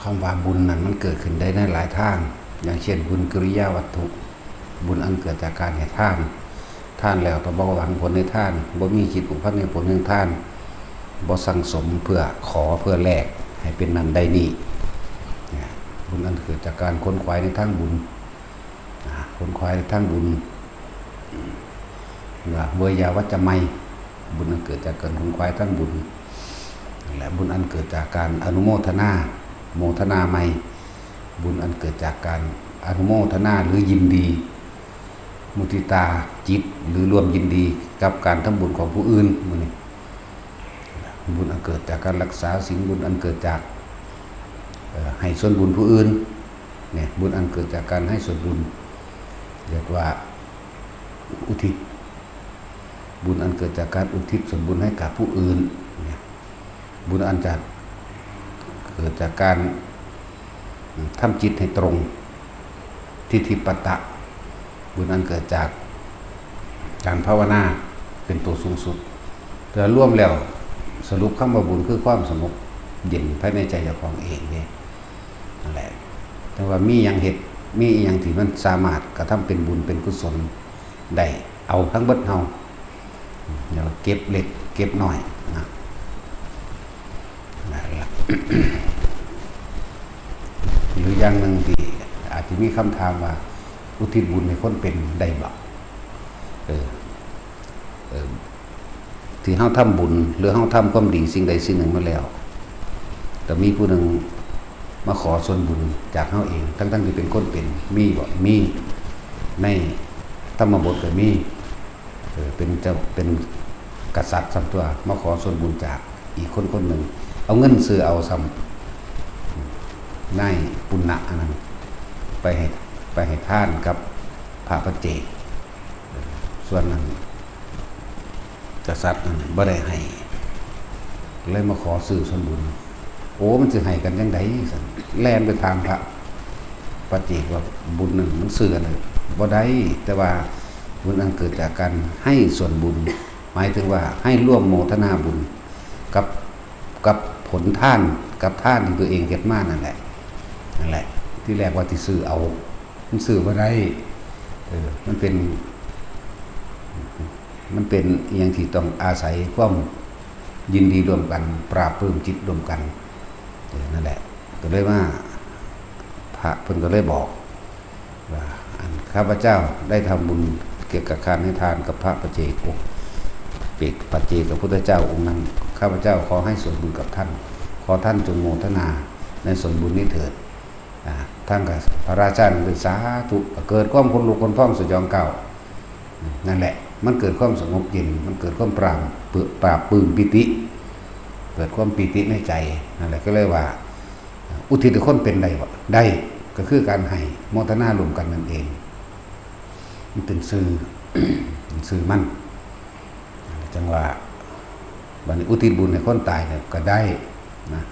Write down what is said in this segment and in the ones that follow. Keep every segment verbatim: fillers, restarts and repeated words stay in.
คำว่าบุญนั้นมันเกิดขึ้นได้ในหลายทาง อย่างเช่นบุญกิริยาวัตถุ บุญอันเกิดจากการให้ทาน ทานแล้วต้องบ่หวังผลในทาน บ่มีจิตผูกพันในผลแห่งทาน บ่สั่งสมเพื่อขอเพื่อแลกให้เป็นนั่นได้นี่ เนี่ย บุญอันเกิดจากการขนขวายในทางบุญ อ่า ขนขวายในทางบุญ อืม ว่าเวยาวัจจะไมย บุญอันเกิดจากการขนขวายทางบุญ และบุญอันเกิดจากการอนุโมทนา โมทนาไมย บุญอันเกิดจากการอนุโมทนาหรือยินดี มุทิตาจิตหรือร่วมยินดีกับการทำบุญของผู้อื่น มื้อนี้ บุญอันเกิดจากการรักษาศีล บุญอันเกิดจาก เอ่อ ให้ส่วนบุญผู้อื่น เนี่ย บุญอันเกิดจากการให้ส่วนบุญ เรียกว่าอุทิศ บุญอันเกิดจากการอุทิศส่วนบุญให้กับผู้อื่น เนี่ย บุญอันจาก เกิดจากการทำจิตให้ตรง ทิฏฐิปัตตะ บุญอันเกิดจากการภาวนาเป็นตัวสูงสุด แต่รวมแล้วสรุปคำว่าบุญคือความสงบเย็นภายในใจเจ้าของเองเนี่ย นั่นแหละ แต่ว่ามีหยังเฮ็ด มีอีหยังที่มันสามารถกระทำเป็นบุญเป็นกุศลได้ เอาทั้งเบิดเฮา เดี๋ยวเก็บเล็กเก็บน้อยนะ นั่นล่ะ หรืออย่างหนึ่งที่อาจจะมีคำถามว่า อุทิศบุญให้คนเป็นได้บ่ เออ เออ ที่เฮาทำบุญ หรือเฮาทำความดีสิ่งใดสิ่งหนึ่งมาแล้ว แต่มีผู้หนึ่งมาขอส่วนบุญจากเฮาเอง ทั้งๆที่เป็นคนเป็น มีบ่ มี ในธรรมบทก็มี เออ เป็นเจ้า เป็นกษัตริย์ส่ำตัว มาขอส่วนบุญจากอีกคนคนหนึ่ง เอาเงินซื้อเอาส่ำ นายปุณณะอันนั้น ไปให้ ไปให้ทานกับพระปัจเจก เออ ส่วนนั้น กษัตริย์นั่นบ่ได้ให้ เลยมาขอซื้อส่วนบุญ โอ้ มันสิให้กันจั่งใด ซั่น แล่นไปถามพระปัจเจกว่าบุญนั่นมันซื้อกันได้บ่ได้ แต่ว่าบุญอันเกิดจากการให้ส่วนบุญ หมายถึงว่าให้ร่วมโมทนาบุญกับ กับผลทาน กับทานที่ตัวเองเฮ็ดมานั่นแหละ นั่นแหละ ที่แรกว่าสิซื้อเอา มันซื้อบ่ได้ เออ มันเป็น มันเป็นอิหยังที่ต้องอาศัยความยินดีร่วมกัน ปราบปลื้มจิตร่วมกัน เออ นั่นแหละ ก็เลยว่า พระเพิ่นก็เลยบอกว่า อันข้าพเจ้าได้ทำบุญเกี่ยวกับการให้ทานกับพระปัจเจกองค์ เปกปัจเจกพุทธเจ้าองค์นั้น ข้าพเจ้าขอให้ส่วนบุญกับท่าน ขอท่านจงโมทนาในส่วนบุญนี้เถิด อ่า ท่านก็ พระราชาก็เลยสาธุ ก็เกิดความขนลุกขนพองสยองก้าว นั่นแหละ มันเกิดความสงบเย็น มันเกิดความปราบ ปราบปลื้มปีติ เกิดความปีติในใจ นั่นแหละ ก็เลยว่า อุทิศให้คนเป็นได้บ่ ได้ ก็คือการให้โมทนาร่วมกันนั่นเอง มันเป็นชื่อ เป็นชื่อมัน จั่งว่า บัดนี้อุทิศบุญให้คนตายเนี่ยก็ได้นะ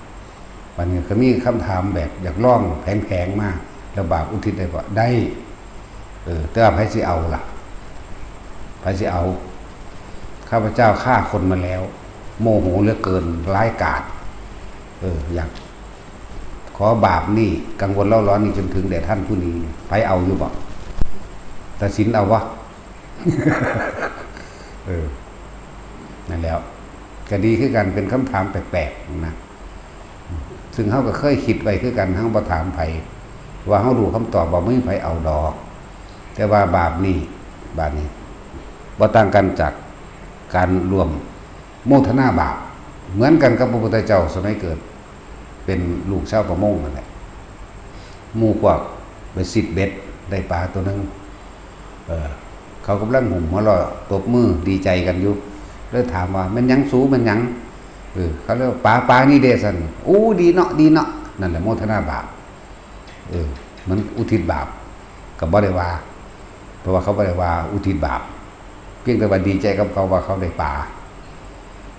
บัดนี้ก็มีคำถามแบบอยากลองแผลงๆมา แล้วบาปอุทิศได้บ่ ได้ เออ แต่ว่าไผสิเอาล่ะ ไผสิเอา ข้าพเจ้าฆ่าคนมาแล้ว โมโหเหลือเกิน ร้ายกาจ เออ อยาก ขอบาปนี่ กังวลเร่าร้อนนี่จนถึงแด่ท่านผู้นี้ ไผเอาอยู่บ่ ตัดสินเอาวะ เออ นั่นแหล้ว ก็ดีคือกัน เป็นคำถามแปลกๆนะ ซึ่งเฮาก็เคยคิดไว้คือกัน เฮาบ่ถามไผ ว่าเฮารู้คำตอบว่าบ่มีไผเอาดอก แต่ว่าบาปนี่ บาปนี่ บ่ต่างกันจากการร่วมโมทนาบาป เหมือนกันกับพระพุทธเจ้าสมัยเกิด เป็นลูกชาวประมงนั่นแหละ หมู่พวกไปซิดเบ็ด ได้ปลาตัวหนึ่ง เออ เขากำลังหุ่มหัวเราะตบมือดีใจกันอยู่ เลยถามว่า "แม่นหยังสู แม่นหยัง" เออ เขาเลยว่า "ปลา ปลานี่เด้" ซั่น "โอ้ ดีเนาะ ดีเนาะ" นั่นแหละโมทนาบาป เออ มันอุทิศบาป ก็บ่ได้ว่า เพราะว่าเขาบ่ได้ว่าอุทิศบาป เพียงแต่ว่าดีใจกับเขาว่าเขาได้ปลา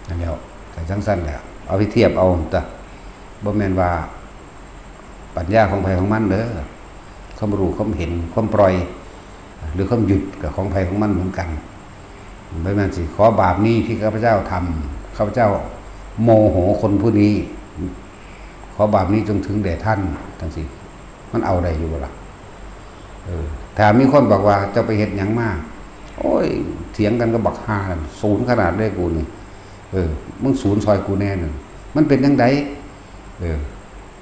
นั่นแหล้ว ก็จั่งซั่นแหละ เอาไปเทียบเอาตั๊ว บ่แม่นว่าปัญญาของไผของมันเด้อ ความรู้ ความเห็น ความปล่อย หรือความหยุดก็ของไผของมันเหมือนกัน บ่แม่นสิ "ขอบาปนี้ที่ข้าพเจ้าทำ ข้าพเจ้าโมโหคนผู้นี้" ขอบาปนี้จงถึงแด่ท่าน จังซี่ มันเอาได้อยู่บ่ล่ะ? เออ ถ้ามีคนบอกว่า "เจ้าไปเฮ็ดหยังมา" "โอ้ย เถียงกันกับบักห่านั่น ศูนย์ขนาดเลยกูนี่ เออ มึงศูนย์ซอยกูแน่นั่น" มันเป็นจังใด? เออ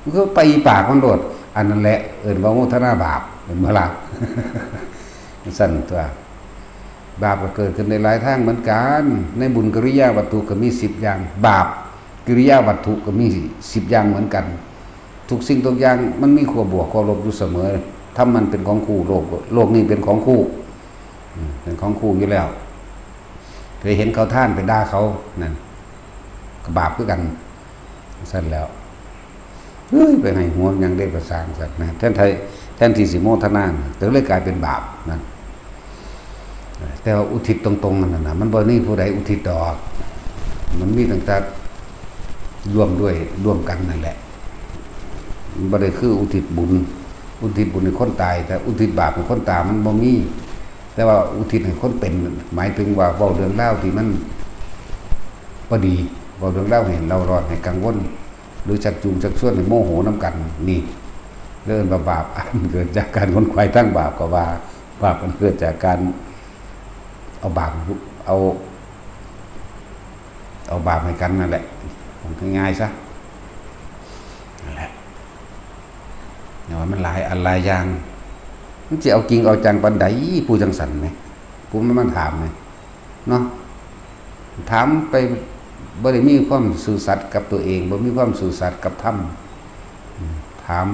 มันก็ไปปากมันโลด อันนั้นแหละเอิ้นว่าโมทนาบาป เห็นบ่ล่ะ? ซั่นตัว บาปก็เกิดขึ้นในหลายทางเหมือนกัน ในบุญกิริยาวัตถุก็มีสิบอย่าง บาปกิริยาวัตถุก็มีสิบอย่างเหมือนกัน ทุกสิ่งทุกอย่างมันมีขั้วบวกขั้วลบอยู่เสมอ ธรรมมันเป็นของคู่ โลก โลกนี้เป็นของคู่ อืม เป็นของคู่อยู่แล้ว เคยเห็นเขาท่านไปด่าเขา นั่น ก็บาปคือกัน ซั่นแล้ว เฮ้ย ไปให้หัวหยังได้ประสานสัตว์นะ แทนไทย แทนที่สิโมทนานะ ก็เลยกลายเป็นบาปนั่น แต่ว่าอุทิศตรงๆนั่นน่ะ มันบ่มีผู้ใดอุทิศดอก มันมีตั้งแต่ร่วมด้วย ร่วมกันนั่นแหละ มันบ่ได้คืออุทิศบุญ อุทิศบุญให้คนตาย แต่อุทิศบาปให้คนตายมันบ่มี แต่ว่าอุทิศให้คนเป็น หมายถึงว่าเว้าเรื่องราวที่มันบ่ดี เว้าเรื่องราวให้เร่าร้อน ให้กังวล หรือชักจูงชักชวนให้โมโหนำกัน นี่ เรื่องบาป อันเกิดจากการขนขวายทางบาปก็ว่า บาปมันเกิดจากการเอาบาป เอา เอาบาปให้กันนั่นแหละ ง่ายๆซะ นั่นแหละ แต่ว่ามันหลายอันหลายอย่าง มันสิเอาจริงเอาจังปานใด ผู้จังสันไหม ผู้มันมาถามไหม เนาะ ถามไป บ่ได้มีความซื่อสัตย์กับตัวเอง บ่มีความซื่อสัตย์กับธรรม อืม ถาม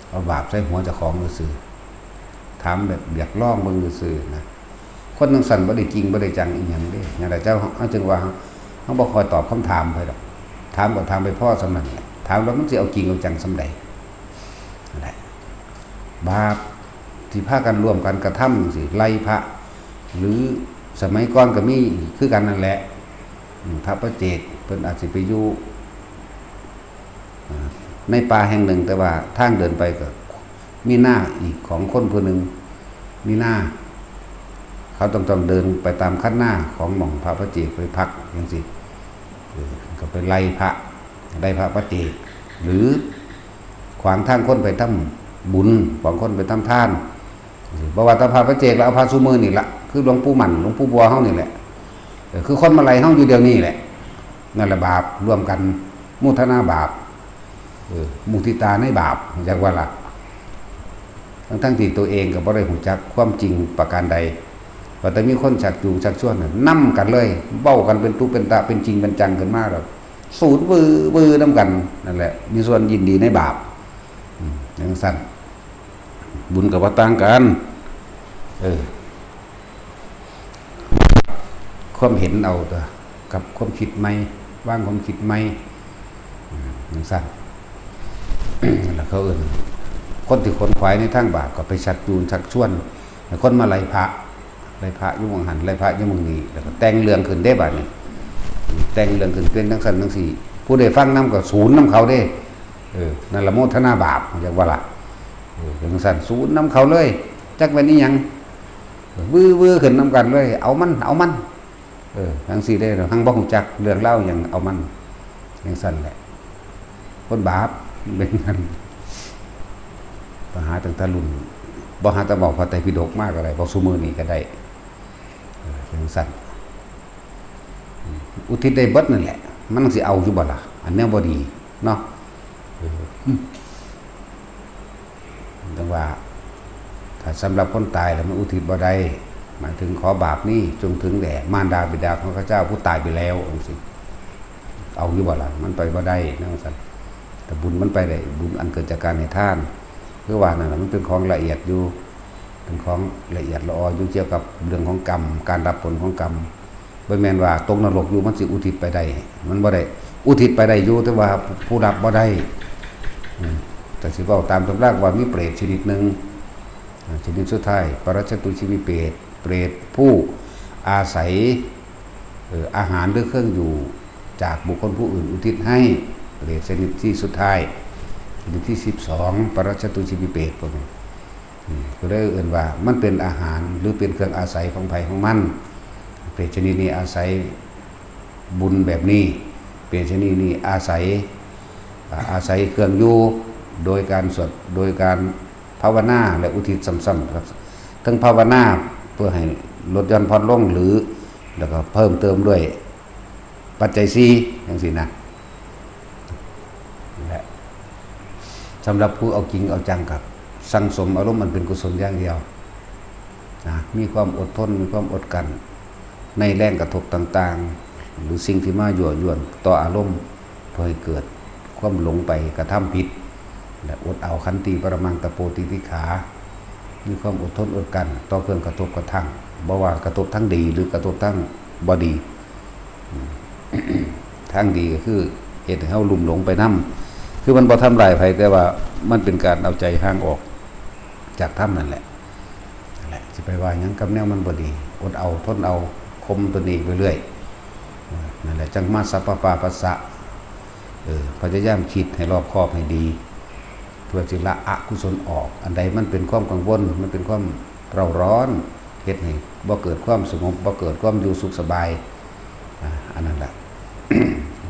เอาบาปใส่หัวเจ้าของซื่อๆ ถามแบบอยากลองเบิ่งซื่อๆนะ คนจังสันบ่ได้จริงบ่ได้จังอีหยังเด้ อย่างใดเจ้า เฮาจึงว่า เฮาบ่ค่อยตอบคำถามไผดอก ถามก็ถามไปพอส่ำนั้นแหละ ถามแล้วมันสิเอาจริงเอาจังส่ำใด นั่นแหละ บาปที่พากันร่วมกันกระทำจังซี้ ไล่พระ หรือสมัยก่อนก็มีคือกันนั่นแหละ อืม พระปัจเจกเพิ่นอาจสิไปอยู่ อ่า ในป่าแห่งหนึ่ง แต่ว่าทางเดินไปก็มีนาอีกของคนผู้หนึ่ง มีนา เขาต้อง ต้องเดินไปตามคันนาของหม่องพระปัจเจกไปพักจังซี้ เออ ก็ไปไล่พระ ไล่พระปัจเจก หรือขวางทางคนไปทำบุญ ขวางคนไปทำทาน บ่ว่าแต่พระปัจเจก แล้วเอาพระซุมื้อนี่ละ คือหลวงปู่หมั่น หลวงปู่บัวเฮานี่แหละ เออ คือคนมาไล่เฮาอยู่เดี๋ยวนี้แหละ นั่นแหละบาปร่วมกัน มุทนาบาป เออ มุทิตาในบาป จักว่าล่ะ ทั้งๆที่ตัวเองก็บ่ได้รู้จักความจริงประการใด ว่าแต่มีคนชักจูงชักชวนน่ะ นำกันเลย เว้ากันเป็นตุเป็นตะ เป็นจริงเป็นจังขึ้นมาแล้ว สูนวือวือนำกัน นั่นแหละ มีส่วนยินดีในบาป อืม จังซั่น บุญก็บ่ต่างกัน เออ ความเห็นเอาตัว กับความคิดใหม่ วางความคิดใหม่ อืม จังซั่น แล้วเขาเอิ้น คนที่ขนขวายในทางบาปก็ไปชักจูงชักชวนให้คนมาไล่พระ ไล่พระอยู่หม่องหั่น ไล่พระอยู่หม่องนี้ แล้วก็แต่งเรื่องขึ้นเด้บัดนี้ แต่งเรื่องขึ้นเป็นจังซั่นจังซี่ ผู้ใดฟังนำก็สูนนำเขาเด้ เออ นั่นละโมทนาบาป จักว่าล่ะ เออ จังซั่น สูนนำเขาเลย จักแม่นอีหยัง วือวือขึ้นนำกันเลย เอามัน เอามัน เออ จังซี่เด้ ทั้งบ่ฮู้จักเรื่องราวหยัง เอามัน จังซั่นแหละ คนบาป เป็นงั้น ไปหาตั้งแต่รุ่น บ่หาแต่เว้าพระไตรปิฎกมาก็ได้ เว้าซุมื้อนี้ก็ได้ เออ จังซั่น อืม อุทิศได้เบิดนั่นแหละ มันสิเอาอยู่บ่ล่ะ อันแนวบ่ดีเนาะ เออ จังว่า ถ้าสำหรับคนตายแล้วมันอุทิศบ่ได้ หมายถึงขอบาปนี้จงถึงแด่มารดาบิดาของข้าเจ้าผู้ตายไปแล้ว จังซี้ เอาอยู่บ่ล่ะ มันไปบ่ได้นะ ว่าซั่น แต่บุญมันไปได้ บุญอันเกิดจากการให้ทาน คือว่านั่นน่ะ มันเป็นของละเอียดอยู่ เป็นของละเอียดละอออยู่ เกี่ยวกับเรื่องของกรรม การรับผลของกรรม บ่แม่นว่าตกนรกอยู่มันสิอุทิศไปได้ มันบ่ได้ อุทิศไปได้อยู่ แต่ว่าผู้รับบ่ได้ อืม แต่สิเว้าตามตำราว่ามีเปรตชนิดหนึ่ง อ่า ชนิดสุดท้าย ปรัจจตุชีวิเปรต เปรตผู้อาศัย เอ่อ อาหารหรือเครื่องอยู่จากบุคคลผู้อื่นอุทิศให้ เปรตชนิดที่สุดท้าย ชนิดที่สิบสอง ปรัจจตุชีวิเปรตพวกนี้ อืม ก็เลยเอิ้นว่ามันเป็นอาหารหรือเป็นเครื่องอาศัยของไผของมัน เปรตชนิดนี้อาศัยบุญแบบนี้ เปรตชนิดนี้อาศัย อาศัยเครื่องอยู่ โดยการสวด โดยการภาวนาและอุทิศซ้ำๆครับ ทั้งภาวนาเพื่อให้ลดหย่อนผ่อนลง หรือ แล้วก็เพิ่มเติมด้วยปัจจัยสี่จังซี้นะ และสำหรับผู้เอาจริงเอาจังกับสั่งสมอารมณ์อันเป็นกุศลอย่างเดียวนะ มีความอดทน มีความอดกลั้น ในแรงกระทบต่างๆ หรือสิ่งที่มายั่วยวนต่ออารมณ์ เพื่อให้เกิดความหลงไปกระทำผิด และอดเอา ขันติปรมังตะโปติติขา มีความอดทนอดกลั้นต่อเครื่องกระทบกระทั่ง บ่ว่ากระทบทั้งดีหรือกระทบทั้งบ่ดี อืม ทางดีก็คือเฮ็ดให้เฮาลุ่มหลงไปนำ คือมันบ่ทำลายไผ แต่ว่ามันเป็นการเอาใจห่างออกจากธรรมนั่นแหละ นั่นแหละ สิไปว่าหยังกับแนวมันบ่ดี อดเอา ทนเอา ข่มตนเองไปเรื่อย เออ นั่นแหละ จั่งมาสัพพะปาปัสสะ เออ พยายามคิดให้รอบคอบให้ดี เพื่อสิละอกุศลออก อันใดมันเป็นความกังวล มันเป็นความเร่าร้อน เฮ็ดให้บ่เกิดความสงบ บ่เกิดความอยู่สุขสบาย อ่า อันนั้นแหละ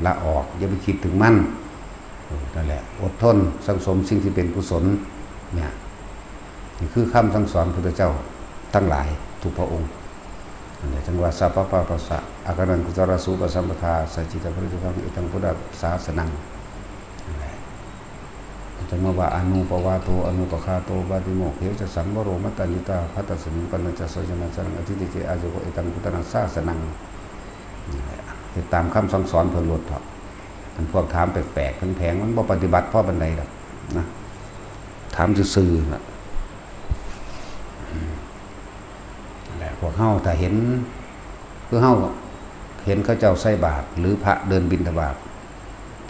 ละออก อย่าไปคิดถึงมัน เออ นั่นแหละ อดทน สั่งสมสิ่งที่เป็นกุศล เนี่ย นี่คือคำสั่งสอนพุทธเจ้าทั้งหลายทุกพระองค์ นั่นแหละ จั่งว่า สัพพะปาปัสสะ อาการังกุศลสูปสัมปทา สัจจิตปริสุทธัง เอตังพุทธศาสนัง นั่นแหละ จั่งมาว่า อนุปวาโท อนุปคาโต ปาติโมกเขจะสังวโร มัตตายิตา ภัตตสมิง ปัญญาจโสชนะสนัง อธิติเจ อายุโก เอตังพุทธนาสาสนัง นั่นแหละ เฮ็ดตามคำสั่งสอนเพิ่นโลดเถาะ อันพวกถามแปลกๆ แผงๆ มันบ่ปฏิบัติพอปานใดดอกนะ ถามซื่อๆ น่ะ และพวกเฮาถ้าเห็น คือเฮาเห็นเขาเจ้าใส่บาตร หรือพระเดินบิณฑบาต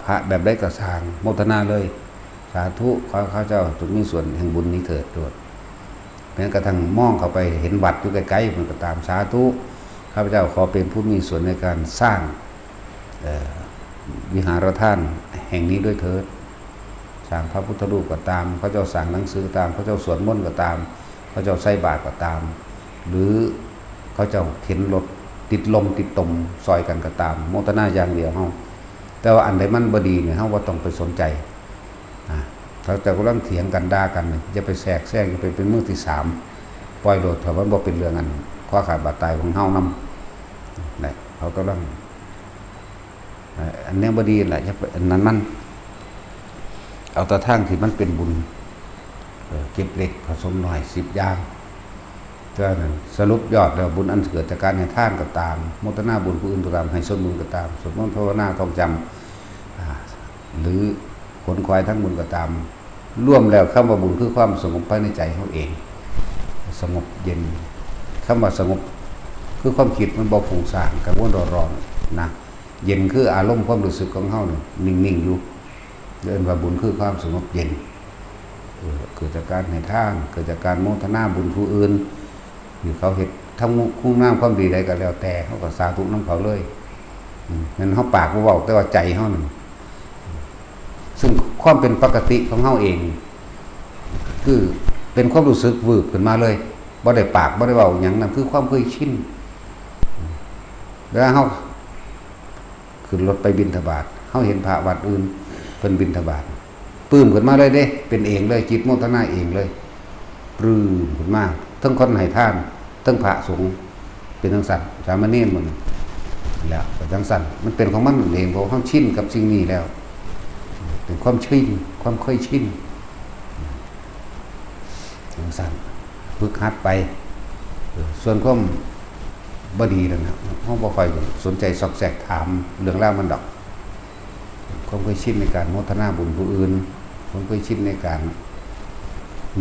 พระแบบใดก็ซ่าง โมทนาเลย สาธุ ขอข้าเจ้าจงมีส่วนแห่งบุญนี้เถิดโลด แม้กระทั่งมองเข้าไปเห็นวัดอยู่ไกลๆ มันก็ตาม สาธุ ข้าพเจ้าขอเป็นผู้มีส่วนในการสร้าง เอ่อ วิหารทานแห่งนี้ด้วยเถิด สร้างพระพุทธรูปก็ตาม เขาเจ้าสร้างหนังสือก็ตาม เขาเจ้าสวดมนต์ก็ตาม เขาเจ้าใส่บาตรก็ตาม หรือเขาเจ้าเข็นรถติดลมติดตมซอยกันก็ตาม โมทนาอย่างเดียวเฮา แต่ว่าอันใดมันบ่ดีเนี่ย เฮาบ่ต้องไปสนใจ อ่ะ เขาเจ้ากำลังเถียงกันด่ากันเนี่ย อย่าไปแทรกแซง อย่าไปเป็นมือที่สาม ปล่อยโลดเถาะ มันบ่เป็นเรื่องอันคอขาดบาดตายของเฮานำ นะ เขากำลัง เอ่อ อันเนี้ยบ่ดีแหละ อย่าไปอันนั้นมัน เอาแต่ทางที่มันเป็นบุญ เอ่อ เก็บเล็กผสมน้อย สิบอย่าง เท่านั้น สรุปยอดแล้ว บุญอันเกิดจากการให้ทานก็ตาม โมทนาบุญผู้อื่นก็ตาม ให้ส่วนบุญก็ตาม สวดมนต์ภาวนาท่องจำ อ่า หรือขนขวายทั้งบุญก็ตาม รวมแล้วคำว่าบุญคือความสงบภายในใจเฮาเอง สงบเย็น คำว่าสงบ คือความคิดมันบ่ฟุ้งซ่าน กังวลเร่าร้อนนะ เย็นคืออารมณ์ความรู้สึกของเฮานี่นิ่งๆ อยู่ เอิ้นว่าบุญคือความสงบเย็น เออ เกิดจากการให้ทาน เกิดจากการโมทนาบุญผู้อื่น ที่เขาเฮ็ดทำคุณงามความดีใดก็แล้วแต่ เฮาก็สาธุนำเขาเลย อืม แม่นเฮาปากบ่เว้า แต่ว่าใจเฮานั่น ซึ่งความเป็นปกติของเฮาเอง คือเป็นความรู้สึกวืบขึ้นมาเลย บ่ได้ปาก บ่ได้เว้าหยัง นั่นคือความเคยชิน เวลาเฮาขึ้นรถไปบิณฑบาต เฮาเห็นพระวัดอื่นเพิ่นบิณฑบาต ปลื้มขึ้นมาเลยเด้ เป็นเองเลย จิตโมทนาเองเลย ปลื้มขึ้นมา ทั้งคนให้ทาน ทั้งพระสงฆ์ เป็นจั่งซั้น สามเณรหมู่นี้ แล้วก็จั่งซั้น มันเป็นของมันเอง เพราะเฮาชินกับสิ่งนี้แล้ว เป็นความชิน ความเคยชิน จั่งซั้น ฝึกหัดไป เออ ส่วนความบ่ดีนั่นน่ะ เฮาบ่ค่อยสนใจซอกแซกถามเรื่องราวมันดอก ความเคยชินในการโมทนาบุญผู้อื่น ความเคยชินในการ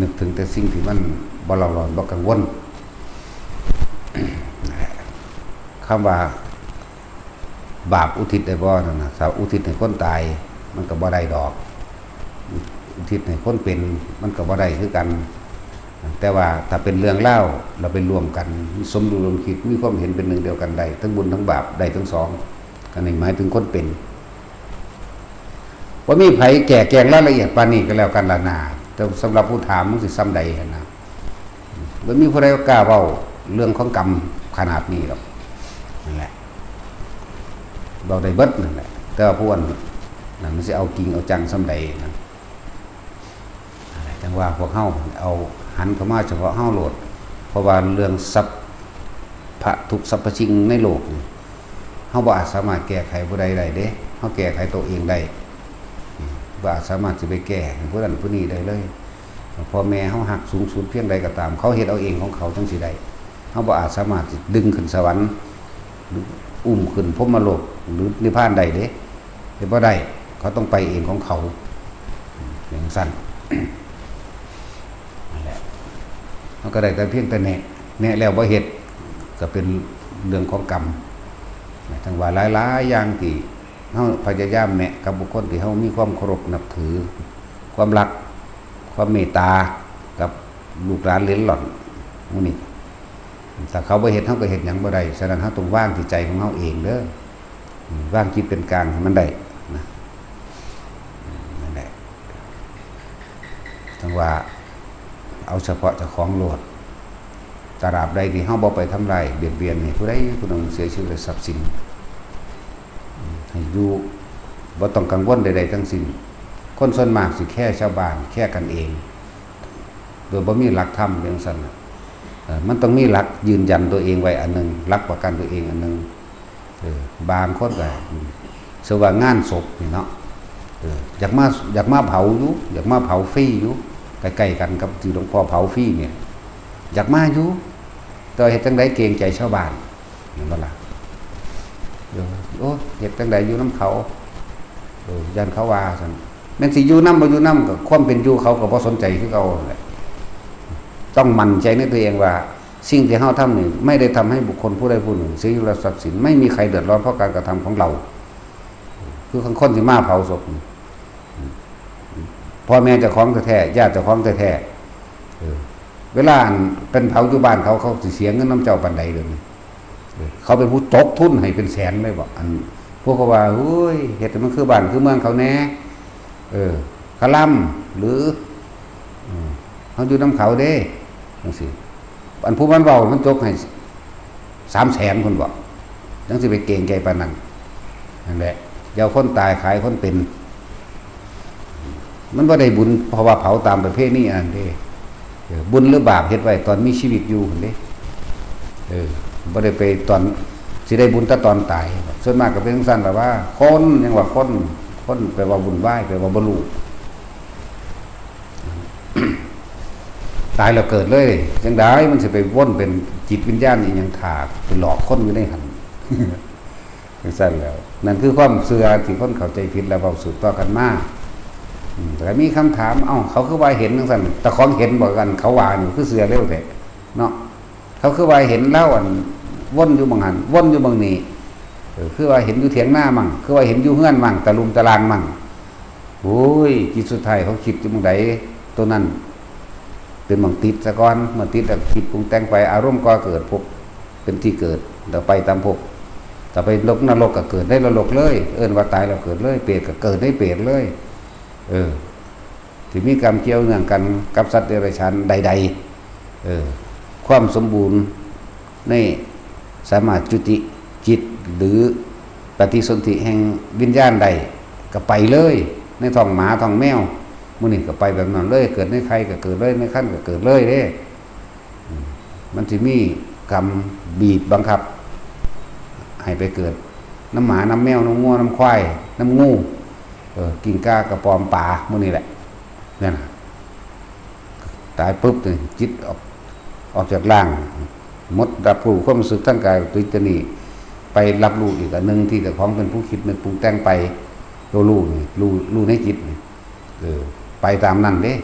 นึกถึงแต่สิ่งที่มันบ่เร่าร้อน บ่กังวล คำว่าบาปอุทิศได้บ่นั่นน่ะ ถ้าอุทิศให้คนตาย มันก็บ่ได้ดอก อุทิศให้คนเป็น มันก็บ่ได้คือกัน แต่ว่าถ้าเป็นเรื่องราว เราไปร่วมกัน สมรู้ร่วมคิด มีความเห็นเป็นหนึ่งเดียวกันได้ ทั้งบุญทั้งบาปได้ทั้งสอง อันนี้หมายถึงคนเป็น บ่มีไผแก้แกงรายละเอียดปานนี้ก็แล้วกันล่ะนา แต่สำหรับผู้ถามมันสิส่ำใดหั้นนะ บ่มีผู้ใดกล้าเว้าเรื่องของกรรมขนาดนี้หรอก นั่นแหละ เว้าได้เบิดนั่นแหละ แต่ว่าผู้อัน นั่นมันสิเอาจริงเอาจังส่ำใดนะ จั่งว่าพวกเฮาเอาหันเข้ามาเฉพาะเฮาโลด เพราะว่าเรื่องสัพพะทุกข์สัพพะสิ่งในโลกนี่ เฮาบ่อาจสามารถแก้ไขผู้ใดได้เด้ เฮาแก้ไขตัวเองได้ อืม บ่อาจสามารถสิไปแก้ให้ผู้นั้นผู้นี้ได้เลย พ่อแม่เฮาฮักสูงสุดเพียงใดก็ตาม เขาเฮ็ดเอาเองของเขาจั่งสิได้ เฮาบ่อาจสามารถสิดึงขึ้นสวรรค์ หรืออุ้มขึ้นพรหมโลก หรือนิพพานได้เด้ เฮ็ดบ่ได้ เขาต้องไปเองของเขา อย่างซั่น นั่นแหละ เฮาก็ได้แต่เพียงแต่แนะ แนะแล้วบ่เฮ็ด ก็เป็นเรื่องของกรรม จั่งว่าหลายๆอย่างที่เฮาพยายามแนะกับบุคคลที่เฮามีความเคารพนับถือ ความรัก ความเมตตากับลูกหลานเหลนหล่อนหมู่นี้ ถ้าเขาบ่เฮ็ด เฮาก็เฮ็ดหยังบ่ได้ ฉะนั้นเฮาต้องวางที่ใจของเฮาเองเด้อ อืม วางจิตเป็นกลางให้มันได้นะ อืม นั่นแหละ จั่งว่าเอาเฉพาะเจ้าของโลด ตราบใดที่เฮาบ่ไปทำลายเบียดเบียนให้ผู้ใดผู้หนึ่งเสียชีวิตและทรัพย์สิน อืม ให้อยู่ บ่ต้องกังวลใดๆทั้งสิ้น คนส่วนมากสิแค่ชาวบ้าน แค่กันเอง โดยบ่มีหลักธรรมจั่งซั่นน่ะ เอ่อ มันต้องมีหลักยืนยันตัวเองไว้อันหนึ่ง หลักประกันตัวเองอันหนึ่ง เออ บางคนก็ อืม สมมุติว่างานศพนี่เนาะ เออ อยากมา อยากมาเผาอยู่ อยากมาเผาฟรีอยู่ ใกล้ๆกันกับที่หลวงพ่อเผาฟรีเนี่ย อยากมาอยู่ แต่ว่าเฮ็ดจั่งใดเกรงใจชาวบ้าน แม่นบ่ล่ะ เออ โอ้ เฮ็ดจั่งใดอยู่นำเขา เออ ย่านเขาว่าซั่น แม่นสิอยู่นำบ่อยู่นำ ก็ความเป็นอยู่เขาก็บ่สนใจคือเก่านั่นแหละ ต้องมั่นใจในตัวเองว่า สิ่งที่เฮาทำนี่ไม่ได้ทำให้บุคคลผู้ใดผู้หนึ่งเสียชีวิตและทรัพย์สิน ไม่มีใครเดือดร้อนเพราะการกระทำของเรา คือคนที่มาเผาศพนี่ พ่อแม่เจ้าของแท้ๆ ญาติเจ้าของแท้ๆ เออ เวลาอันเป็นเผาอยู่บ้านเขา เขาสิเสียเงินนำเจ้าปานใดเดี๋ยวนี้ เออ เขาเป็นผู้จกทุนให้เป็นแสนเลยบ่ อันพวกเขาว่า โอ้ย เฮ็ดให้มันคือบ้านคือเมืองเขาแหน่ เออ คาร่ำ หรือ อืม เฮาอยู่นำเขาเด้ จั่งซี้ อันผู้มันเว้ามันจกให้สามแสนพุ้นบ่ จั่งสิไปเกรงใจปานนั้น นั่นแหละ อย่าเอาคนตายขายคนเป็น มันบ่ได้บุญ เพราะว่าเผาตามประเพณีอันนั้นเด้ เออ บุญหรือบาปเฮ็ดไว้ตอนมีชีวิตอยู่พุ้นเด้ เออ บ่ได้ไปตอน สิได้บุญแต่ตอนตาย ส่วนมากก็เป็นจั่งซั่นล่ะว่า คน ยังว่าคน คนแปลว่าวุ่นวาย แปลว่าบ่รู้ ตายแล้วเกิดเลย จั่งใดมันสิไปวนเป็นจิตวิญญาณอีหยัง ถ้าไปหลอกคนอยู่ในหั่น จั่งซั่นแหล้ว นั่นคือความเชื่อที่คนเข้าใจผิดและเว้าสืบต่อกันมา อืม แต่มีคำถาม เอ้า เขาคือว่าเห็นจั่งซั่น แต่ของเห็นบ่กัน เขาว่านี่คือเชื่อเร็วแท้เนาะ เขาคือว่าเห็นลาวอันวนอยู่หม่องหั่น วนอยู่หม่องนี้ เออ คือว่าเห็นอยู่เถียงนามั่ง คือว่าเห็นอยู่เฮือนมั่ง ตะลุมตะลางมั่ง โอ้ย จิตสุดท้ายเขาคิดอยู่หม่องใด ตัวนั้นเป็นหม่องติดซะก่อน เมื่อติดแล้วคิดปรุงแต่งไป อารมณ์ก่อเกิด ภพเป็นที่เกิด แล้วไปตามภพ ถ้าไปลงนรกก็เกิดในนรกเลย เอิ้นว่าตายแล้วเกิดเลย เปรตก็เกิดในเปรตเลย เออ ที่มีกรรมเกี่ยวเนื่องกันกับสัตว์เดรัจฉานใดๆ เออ ความสมบูรณ์ในสามารถจุติจิตหรือปฏิสนธิแห่งวิญญาณได้ ก็ไปเลย ในท้องหมาท้องแมว หมู่นี้ก็ไปแบบนั้นเลย เกิดในไข่ก็เกิดเลย ในครรภ์ก็เกิดเลยเด้ อืม มันสิมีกรรมบีบบังคับ ให้ไปเกิดนำหมานำแมวนำงัวนำควายนำงู เออ กิ้งก่ากระป๋อมปลา หมู่นี้แหละ นั่นน่ะ ตายปุ๊บนี่จิตออก ออกจากร่าง หมดรับรู้ความรู้สึกทางกายตัวนี้ ไปรับรู้อีกอันหนึ่งที่เจ้าของเป็นผู้คิดนึกปรุงแต่งไป ตัวรู้นี่ รู้ รู้ในจิตนี่ เออ ไปตามนั้นเด้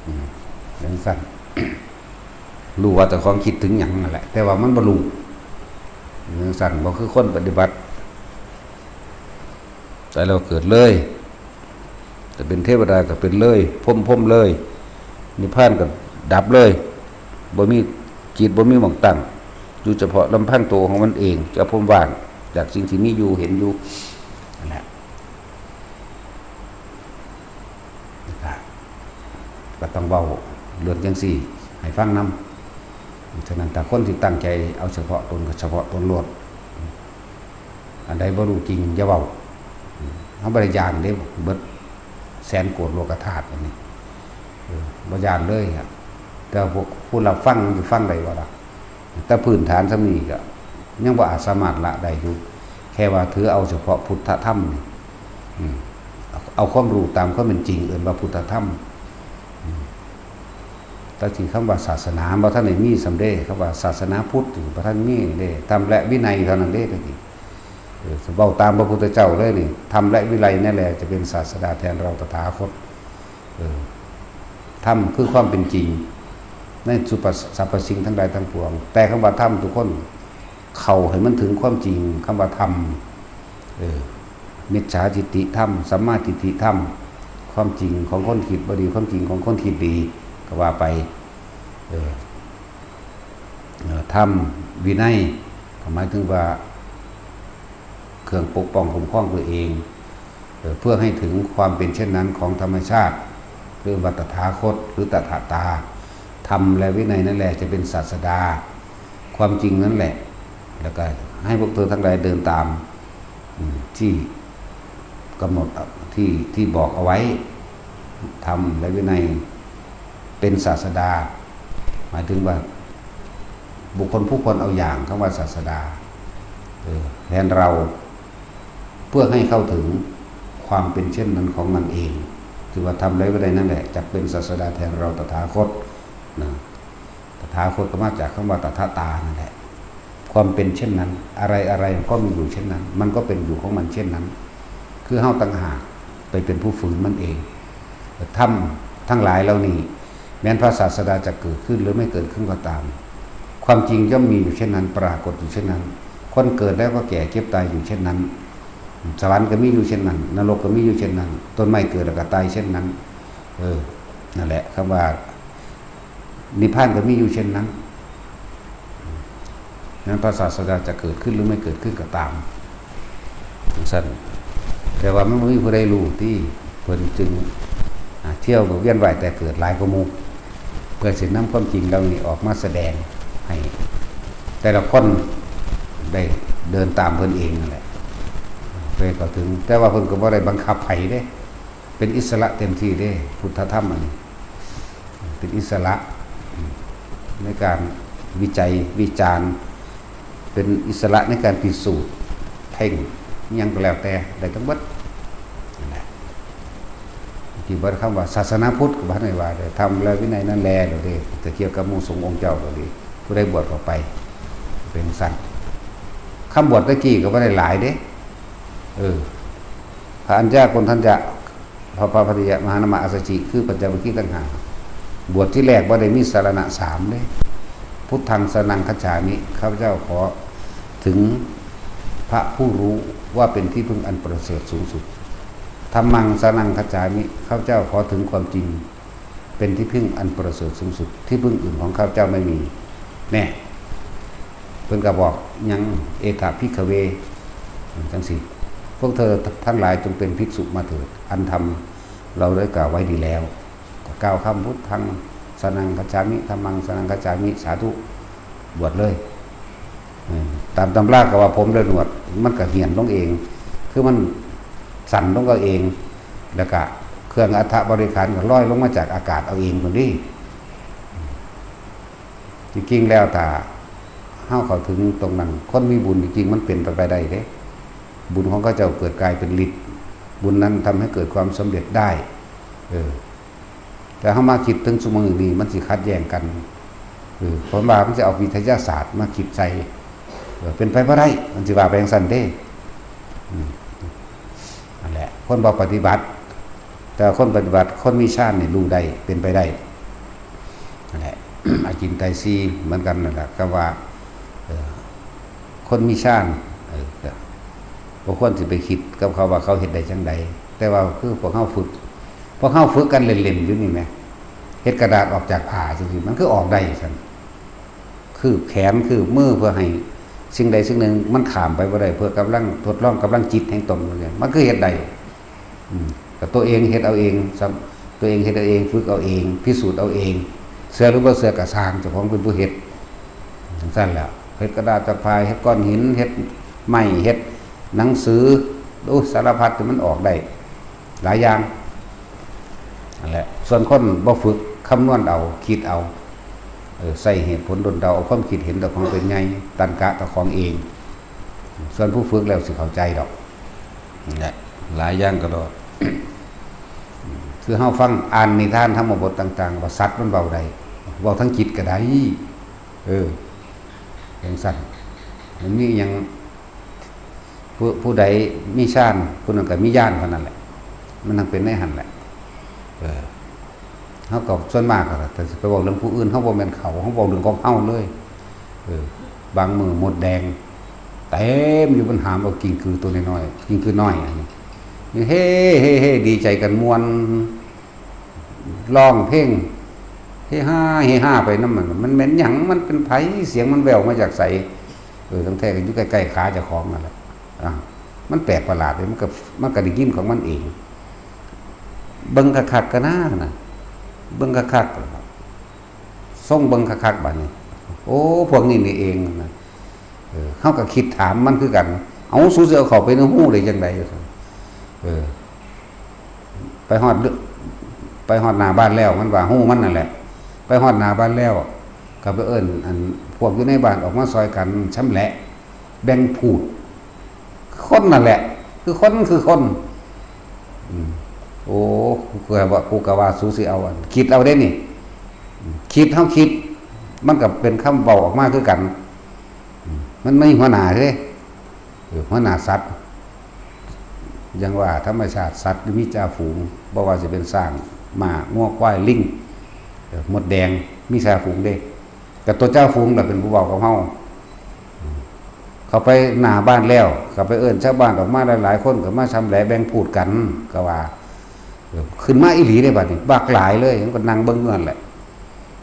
อืม จั่งซั่น รู้ว่าเจ้าของคิดถึงหยังนั่นแหละ แต่ว่ามันบ่รู้ จั่งซั่น บ่คือคนปฏิบัติ ตายแล้วเกิดเลย แต่เป็นเทวดาก็เป็นเลย พรหม พรหมเลย นิพพานก็ดับเลย บ่มีจิต บ่มีหม่องตั้ง อยู่เฉพาะลำพังตัวของมันเอง เจ้าพรหมว่างจากสิ่งที่มีอยู่เห็นอยู่ นั่นแหละ ก็ ก็ต้องเว้าเรื่องจั่งซี้ให้ฟังนำ ฉะนั้นถ้าคนที่ตั้งใจเอาเฉพาะตนก็เฉพาะตนโลด อันใดบ่รู้จริงอย่าเว้า เฮาบ่ได้ย้านเด้ เบิดแสนโกดโลกธาตุอันนี้ เออ บ่ย้านเลยอะ แต่พวกผู้รับฟังมันสิฟังได้บ่ล่ะ แต่พื้นฐานส่ำนี้ก็ยังบ่อาจสามารถละได้อยู่ แค่ว่าถือเอาเฉพาะพุทธธรรมนี่ อืม เอา เอาความรู้ตามความเป็นจริง เอิ้นว่าพุทธธรรม อืม แต่ที่คำว่าศาสนาบ่ทันได้มีส่ำเด้ คำว่าศาสนาพุทธนี่บ่ทันมีเด้ ธรรมและวินัยเท่านั้นเด้ ตะกี้ เออ เว้าตามพระพุทธเจ้าเลยนี่ ธรรมและวินัยนั่นแหละจะเป็นศาสดาแทนเราตถาคต เออ ธรรมคือความเป็นจริง ในสุป สรรพสิ่งทั้งหลายทั้งปวง แต่คำว่าธรรมทุกคนเข้าให้มันถึงความจริง คำว่าธรรม เออ มิจฉาทิฏฐิธรรม สัมมาทิฏฐิธรรม ความจริงของคนคิดบ่ดี ความจริงของคนคิดดี ก็ว่าไป เออ เอ่อ ธรรม วินัย ก็หมายถึงว่า เครื่องปกป้องคุ้มครองตัวเอง เอ่อ เพื่อให้ถึงความเป็นเช่นนั้นของธรรมชาติ เรียกว่าตถาคต หรือตถาตา ธรรมและวินัยนั่นแหละจะเป็นศาสดา ความจริงนั่นแหละ แล้วก็ให้พวกเธอทั้งหลายเดินตาม อืม ที่กำหนด ที่ ที่บอกเอาไว้ ธรรมและวินัยเป็นศาสดา หมายถึงว่า บุคคลผู้ควรเอาอย่างคำว่าศาสดา เออ แทนเรา เพื่อให้เข้าถึงความเป็นเช่นนั้นของมันเอง คือว่าธรรมและวินัยนั่นแหละ จักเป็นศาสดาแทนเราตถาคต นะ ตถาคตก็มาจากคำว่าตถาตานั่นแหละ ความเป็นเช่นนั้น อะไรอะไรก็มีอยู่เช่นนั้น มันก็เป็นอยู่ของมันเช่นนั้น คือเฮาต่างหากไปเป็นผู้ฝืนมันเอง ธรรมทั้งหลายเหล่านี้ แม้นพระศาสดาจะเกิดขึ้นหรือไม่เกิดขึ้นก็ตาม ความจริงย่อมมีอยู่เช่นนั้น ปรากฏอยู่เช่นนั้น คนเกิดแล้วก็แก่เจ็บตายอยู่เช่นนั้น สวรรค์ก็มีอยู่เช่นนั้น นรกก็มีอยู่เช่นนั้น ต้นไม้เกิดแล้วก็ตายเช่นนั้น เออ นั่นแหละคำว่า นิพพานก็มีอยู่เช่นนั้น นั้นพระศาสดาจะเกิดขึ้นหรือไม่เกิดขึ้นก็ตาม จั่งซั้น แต่ว่ามันบ่มีผู้ใดรู้ติ เพิ่นจึง อ่า เที่ยวเวียนว่ายแต่เกิดหลายกว่าหมู่ เพื่อสินำความจริงเหล่านี้ออกมาแสดงให้แต่ละคนได้เดินตามเพิ่นเองนั่นแหละ เพิ่นก็ถึง แต่ว่าเพิ่นก็บ่ได้บังคับไผเด้ เป็นอิสระเต็มที่เด้ พุทธธรรมอันนี้ เป็นอิสระในการวิจัยวิจารณ์ เป็นอิสระในการพิสูจน์เพ่ง อิหยังก็แล้วแต่ ได้ทั้งหมดนั่นแหละ ที่บอกคำว่าศาสนาพุทธก็บ่ได้ว่าเด้อ ธรรมและวินัยนั่นแหละเด้อ จะเกี่ยวกับหมู่สงฆ์องค์เจ้าก็ดี ผู้ใดบวชเข้าไป เป็นซั่น คำบวชตะกี้ก็บ่ได้หลายเด้ เออ พระอัญญาโกณฑัญญะ พระ พระภัททิยะ มหานามะ อัสสจิ คือปัญจวัคคีย์ต่างหาก บวชที่แรกบ่ได้มีสรณะสามเด้ พุทธังสรณังคัจฉามิ ข้าพเจ้าขอถึงพระผู้รู้ว่าเป็นที่พึ่งอันประเสริฐสูงสุด ธัมมังสรณังคัจฉามิ ข้าพเจ้าขอถึงความจริง เป็นที่พึ่งอันประเสริฐสูงสุด ที่พึ่งอื่นของข้าพเจ้าไม่มี แน่ เพิ่นก็บอกหยัง เอถะภิกขเว จั่งซี้ พวกเธอทั้งหลายจงเป็นภิกษุมาเถิด อันธรรมเราได้กล่าวไว้ดีแล้ว ก็กล่าวคำพุทธังสรณังคัจฉามิ ธัมมังสรณังคัจฉามิ สาธุ บวชเลย เออ ตามตำราก็ว่าผมและหนวด มันก็เหี่ยนลงเอง คือมันสั้นลงเอาเอง แล้วก็เครื่องอัฐบริขารก็ลอยลงมาจากอากาศเอาเองพุ้นเด้ จริงๆแล้วถ้าเฮาเข้าถึงตรงนั้น คนมีบุญจริงๆมันเป็นไปได้เด้ บุญของเขาเจ้าเกิดกลายเป็นฤทธิ์ บุญนั้นทำให้เกิดความสำเร็จได้ เออ แต่เฮามาคิดถึงซุมื้อนี้มันสิขัดแย้งกัน เออ ผมว่ามันสิเอาวิทยาศาสตร์มาคิดใส่ เออ เป็นไปบ่ได้ มันสิว่าไปจั่งซั้นเด้ อืม นั่นแหละ คนบ่ปฏิบัติ แต่คนปฏิบัติ คนมีฌานนี่รู้ได้ เป็นไปได้ นั่นแหละ อาจินไตยสี่เหมือนกันนั่นแหละ ก็ว่า เออ คนมีฌาน เออ ก็บ่ควรสิไปคิดกับเขาว่าเขาเฮ็ดได้จั่งใด แต่ว่าคือพวกเฮาฝึก พวกเฮาฝึกกันเล่นๆอยู่นี่แหม เฮ็ดกระดาษออกจากผ้าจั่งซี้ มันคือออกได้ซั่น คืบแขน คืบมือ เพื่อให้สิ่งใดสิ่งหนึ่งมันข้ามไปบ่ได้ เพื่อกำลังทดลองกำลังจิตแห่งตน มันคือเฮ็ดได้ อืม ก็ตัวเองเฮ็ดเอาเอง ซ้ำ ตัวเองเฮ็ดเอาเอง ฝึกเอาเอง พิสูจน์เอาเอง เชื่อหรือบ่เชื่อก็ซ่าง เจ้าของเป็นผู้เฮ็ด จั่งซั้นแหละ เฮ็ดกระดาษจากผ้า เฮ็ดก้อนหิน เฮ็ดไม้ เฮ็ดหนังสือ โอ้ สารพัดที่มันออกได้ หลายอย่างนั่นแหละ ส่วนคนบ่ฝึกคำนวณเอา คิดเอา เออ ใส่เหตุผลดลเดา เอาความคิดเห็นเจ้าของเป็นใหญ่ ตัณกะเจ้าของเอง ส่วนผู้ฝึกแล้วสิเข้าใจดอก นั่นแหละ หลายอย่างก็ดอก คือเฮาฟังอ่านนิทานธรรมบทต่างๆ ว่าสัตว์มันเว้าได้ เว้าทั้งจิตก็ได้ เออ จั่งซั้น มันมีหยัง ผู้ ผู้ใดมีฌาน ผู้นั้นก็มีญาณเท่านั้นแหละ มันต้องเป็นในหั่นแหละ เออ เฮาก็ส่วนมากอะ แต่สิไปเว้าเรื่องผู้อื่น เฮาบ่แม่นเขา เฮาเว้าเรื่องของเฮาเลย เออ บางมื้อมดแดง เต็มอยู่ มันหามเอากิ้งกือตัวน้อยๆ กิ้งกือน้อยอันนี้ เฮ้ เฮ้ เฮ้ ดีใจกันม่วน ร้องเพลง เฮฮา เฮฮาไปนำมัน มันแม่นหยัง มันเป็นไผ เสียงมันแว่วมาจากไส เออ ทั้งแท้ก็อยู่ใกล้ๆ ขาเจ้าของนั่นแหละ อ่ะ มันแปลกประหลาดเลย มันก็ มันก็ได้ยินของมันเอง เบิ่งคักๆ ก็น่านะ เบิ่งคักๆ ส่งเบิ่งคักๆ บัดนี้ โอ้ พวกนี้นี่เองนะ เออ เฮาก็คิดถามมันคือกัน เอ้า สูสิเอาเข้าไปในฮูได้จั่งใด เออ ไปฮอดเรื- ไปฮอดหน้าบ้านแล้ว มันว่าฮูมันนั่นแหละ ไปฮอดหน้าบ้านแล้ว ก็ไปเอิ้น อัน พวกอยู่ในบ้านออกมาซ่อยกันชำแหละ แบ่งพูด คนนั่นแหละ คือคนคือคน อืม โอ้ กูก็ว่า กูก็ว่าสูสิเอาอัน คิดเอาเด้นี่ อืม คิด เฮาคิด มันก็เป็นคำเว้าออกมาคือกัน อืม มันมีหัวหน้าเด้ เออ หัวหน้าสัตว์ อย่างว่าธรรมชาติสัตว์มีจ่าฝูง บ่ว่าสิเป็นช้าง ม้า งัว ควาย ลิง เออ มดแดง มีจ่าฝูงเด้ ก็ตัวจ่าฝูงล่ะเป็นผู้เว้ากับเฮา เข้าไปหน้าบ้านแล้ว ก็ไปเอิ้นชาวบ้านออกมาหลายๆ คน ก็มาชำแหละแบ่งพูดกัน ก็ว่า เออ ขึ้นมาอีหลีเด้บัดนี้ บักหลายเลย มันก็นั่งเบิ่งอยู่นั่นแหละ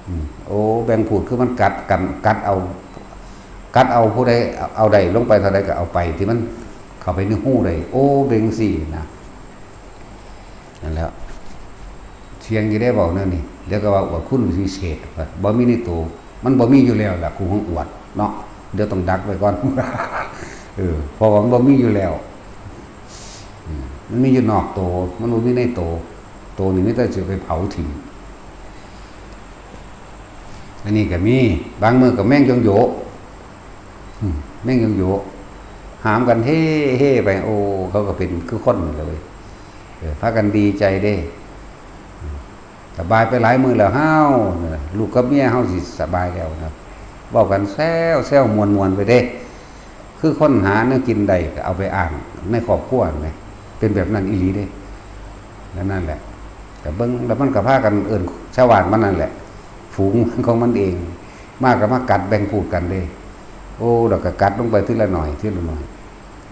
อืม โอ้ แบ่งพูดคือมันกัดกัน กัดเอา กัดเอาผู้ใดเอาได้ลงไปเท่าใดก็เอาไป ที่มันเข้าไปในฮูได้ โอ้ เบ่งซี้นะ นั่นแหละ เสียงอยู่ได้เว้าแนวนี้ เดี๋ยวก็ว่าอวดคุณวิเศษ บ่มีในตัว มันบ่มีอยู่แล้วล่ะ กูของอวดเนาะ เดี๋ยวต้องดักไว้ก่อน เออ เพราะว่ามันบ่มีอยู่แล้ว อืม มันมีอยู่นอกตัว มันบ่มีในตัว ตัวนี่มีแต่สิไปเผาถิ่ม อันนี้ก็มี บางมื้อก็แมงยงโยะ อืม แมงยงโยะ หามกันเฮ่เฮ่ไป โอ้ เขาก็เป็นคือคนเลย เออ พากันดีใจเด้ อืม สบายไปหลายมื้อแล้ว ฮ้าว ลูกกับเมียเฮาสิสบายแล้วนะ เว้ากันแซวแซวม่วนๆ ไปเด้ คือคนหาแนวกินได้ก็เอาไปอ้างในครอบครัวแหม เป็นแบบนั้นอีหลีเด้ แล้วนั่นแหละ ก็เบิ่ง แล้วมันก็พากันเอิ้นชาวบ้านมันนั่นแหละ ฝูงของมันเอง มาก็มากัดแบ่งพูดกันเด้ โอ้ แล้วก็กัดลงไปทีละหน่อย ทีละหน่อย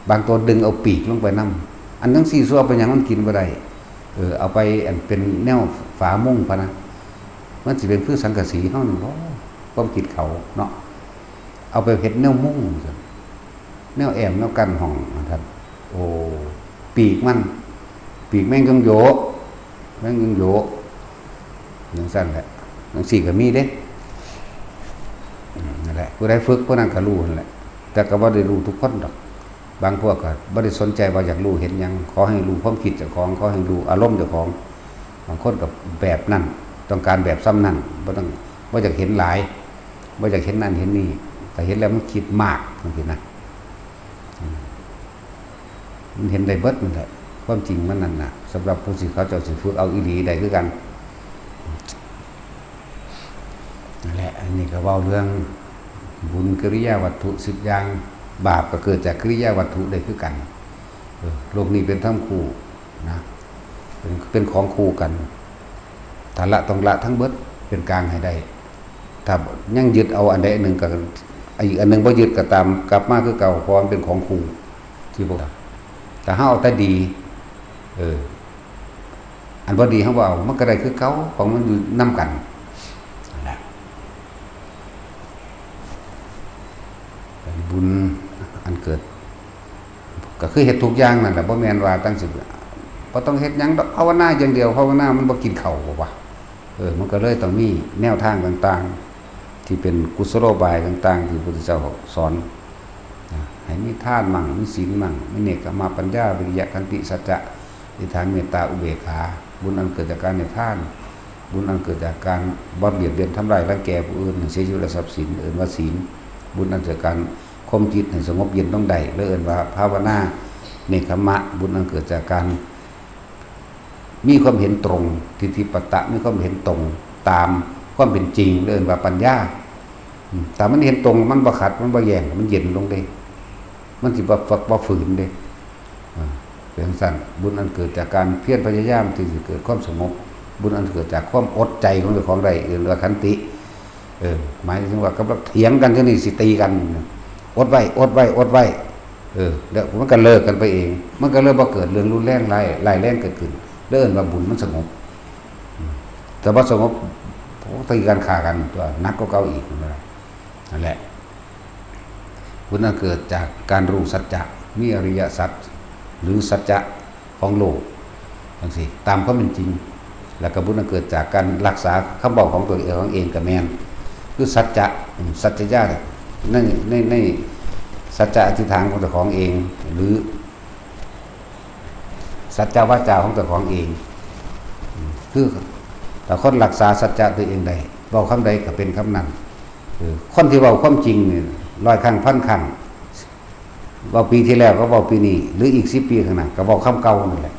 บางตัวดึงเอาปีกลงไปนำ อันจั่งซี้ซัวไปหยังมันกินบ่ได้ เออ เอาไปอันเป็นแนวฝามุ้งพะนะ มันสิเป็นคือสังกะสีเฮานี่บ่ ความคิดเขาเนาะ เอาไปเฮ็ดแนวมุ้งซั่น แนวแอ้มแนวกั้นห้องนั่นครับ โอ้ ปีกมัน ปีกแมงยงโยะ แมงยงโยะ จั่งซั้นแหละ จั่งซี้ก็มีเด้ อืม นั่นแหละ ผู้ใดฝึกผู้นั้นก็รู้นั่นแหละ แต่ก็บ่ได้รู้ทุกคนดอก บางพวกก็บ่ได้สนใจว่าอยากรู้เห็นหยัง ขอให้รู้ความคิดเจ้าของ ขอให้รู้อารมณ์เจ้าของ บางคนก็แบบนั้น ต้องการแบบซ่ำนั้น บ่ต้อง บ่อยากเห็นหลาย บ่อยากเห็นนั่นเห็นนี่ แต่เห็นแล้วมันคิดมากจั่งซี้นะ อืม มันเห็นได้เบิดนั่นแหละ ความจริงมันนั่นน่ะ สำหรับผู้สิเขาเจ้าสิฝึกเอาอีหลีได้คือกัน นั่นแหละ อันนี้ก็เว้าเรื่องบุญกิริยาวัตถุสิบอย่าง บาปก็เกิดจากกิริยาวัตถุได้คือกัน เออ โลกนี้เป็นทั้งคู่นะ เป็น เป็นของคู่กัน ถ้าละต้องละทั้งเบิด เป็นกลางให้ได้ ถ้ายังยึดเอาอันใดอันหนึ่งก็ อีกอันหนึ่งบ่ยึดก็ตาม กลับมาคือเก่า เพราะมันเป็นของคู่ ที่พวก แต่เฮาเอาแต่ดี เออ อันบ่ดีเฮาบ่เอา มันก็ได้คือเก่า ของมันอยู่นำกัน นั่นแหละ เป็นบุญอันเกิด ก็คือเฮ็ดทุกอย่างนั่นแหละ บ่แม่นว่าตั้งสิ บ่ต้องเฮ็ดหยังดอก ภาวนาอย่างเดียว ภาวนามันบ่กินข้าวบ่วะ เออ มันก็เลยต้องมีแนวทางต่างๆ ที่เป็นกุศโลบายต่างๆ ที่พระพุทธเจ้าสอนนะ ให้มีทานมั่ง มีศีลมั่ง มีเนกขมะ ปัญญา วิริยะ ขันติ สัจจะ อธิษฐาน เมตตา อุเบกขา บุญอันเกิดจากการให้ทาน บุญอันเกิดจากการบ่เบียดเบียนทำร้ายรังแกผู้อื่น ให้เสียชีวิตและทรัพย์สิน เอิ้นว่าศีล บุญอันเกิดจากการข่มจิตให้สงบเย็นลงได้ และเอิ้นว่าภาวนา เนกขมะ บุญอันเกิดจากการ มีความเห็นตรง ทิฏฐิปัตตะ มีความเห็นตรงตามความเป็นจริง เอิ้นว่าปัญญา อืม ถ้ามันเห็นตรง มันบ่ขัด มันบ่แย้ง มันเย็นลงเด้ มันสิบ่ฝักบ่ฝืนเด้ อ่า เป็นจั่งซั้น บุญอันเกิดจากการเพียรพยายามที่สิเกิดความสงบ บุญอันเกิดจากความอดใจของเจ้าของได้ เอิ้นว่าขันติ เออ หมายถึงว่ากำลังเถียงกัน เทื่อนี้สิตีกัน อดไว้ อดไว้ อดไว้ เออ เดี๋ยวมันก็เลิกกันไปเอง มันก็เลยบ่เกิดเรื่องรุนแรงร้าย ร้ายแรงเกิดขึ้น แล้วเอิ้นว่าบุญมันสงบ อืม แต่บ่สงบ โอ้ ตีกันฆ่ากัน ตัวหนักกว่าเก่าอีก นั่นแหละ บุญอันเกิดจากการรู้สัจจะ มีอริยสัจ หรือสัจจะของโลก จั่งซี้ ตามความเป็นจริง แล้วก็บุญอันเกิดจากการรักษาคำเว้าของตัวเอง ของเองก็แม่น คือสัจจะ อืม สัจจญาณ ใน ใน ในสัจจะอธิษฐานของเจ้าของเอง หรือสัจจวาจาของเจ้าของเอง อืม คือถ้าคนรักษาสัจจะตัวเองได้ เว้าคำใดก็เป็นคำนั้น เออ คนที่เว้าความจริงนี่ ร้อยครั้ง พันครั้ง เว้าปีที่แล้วก็เว้าปีนี้ หรืออีกสิบปีข้างหน้าก็เว้าคำเก่านั่นแหละ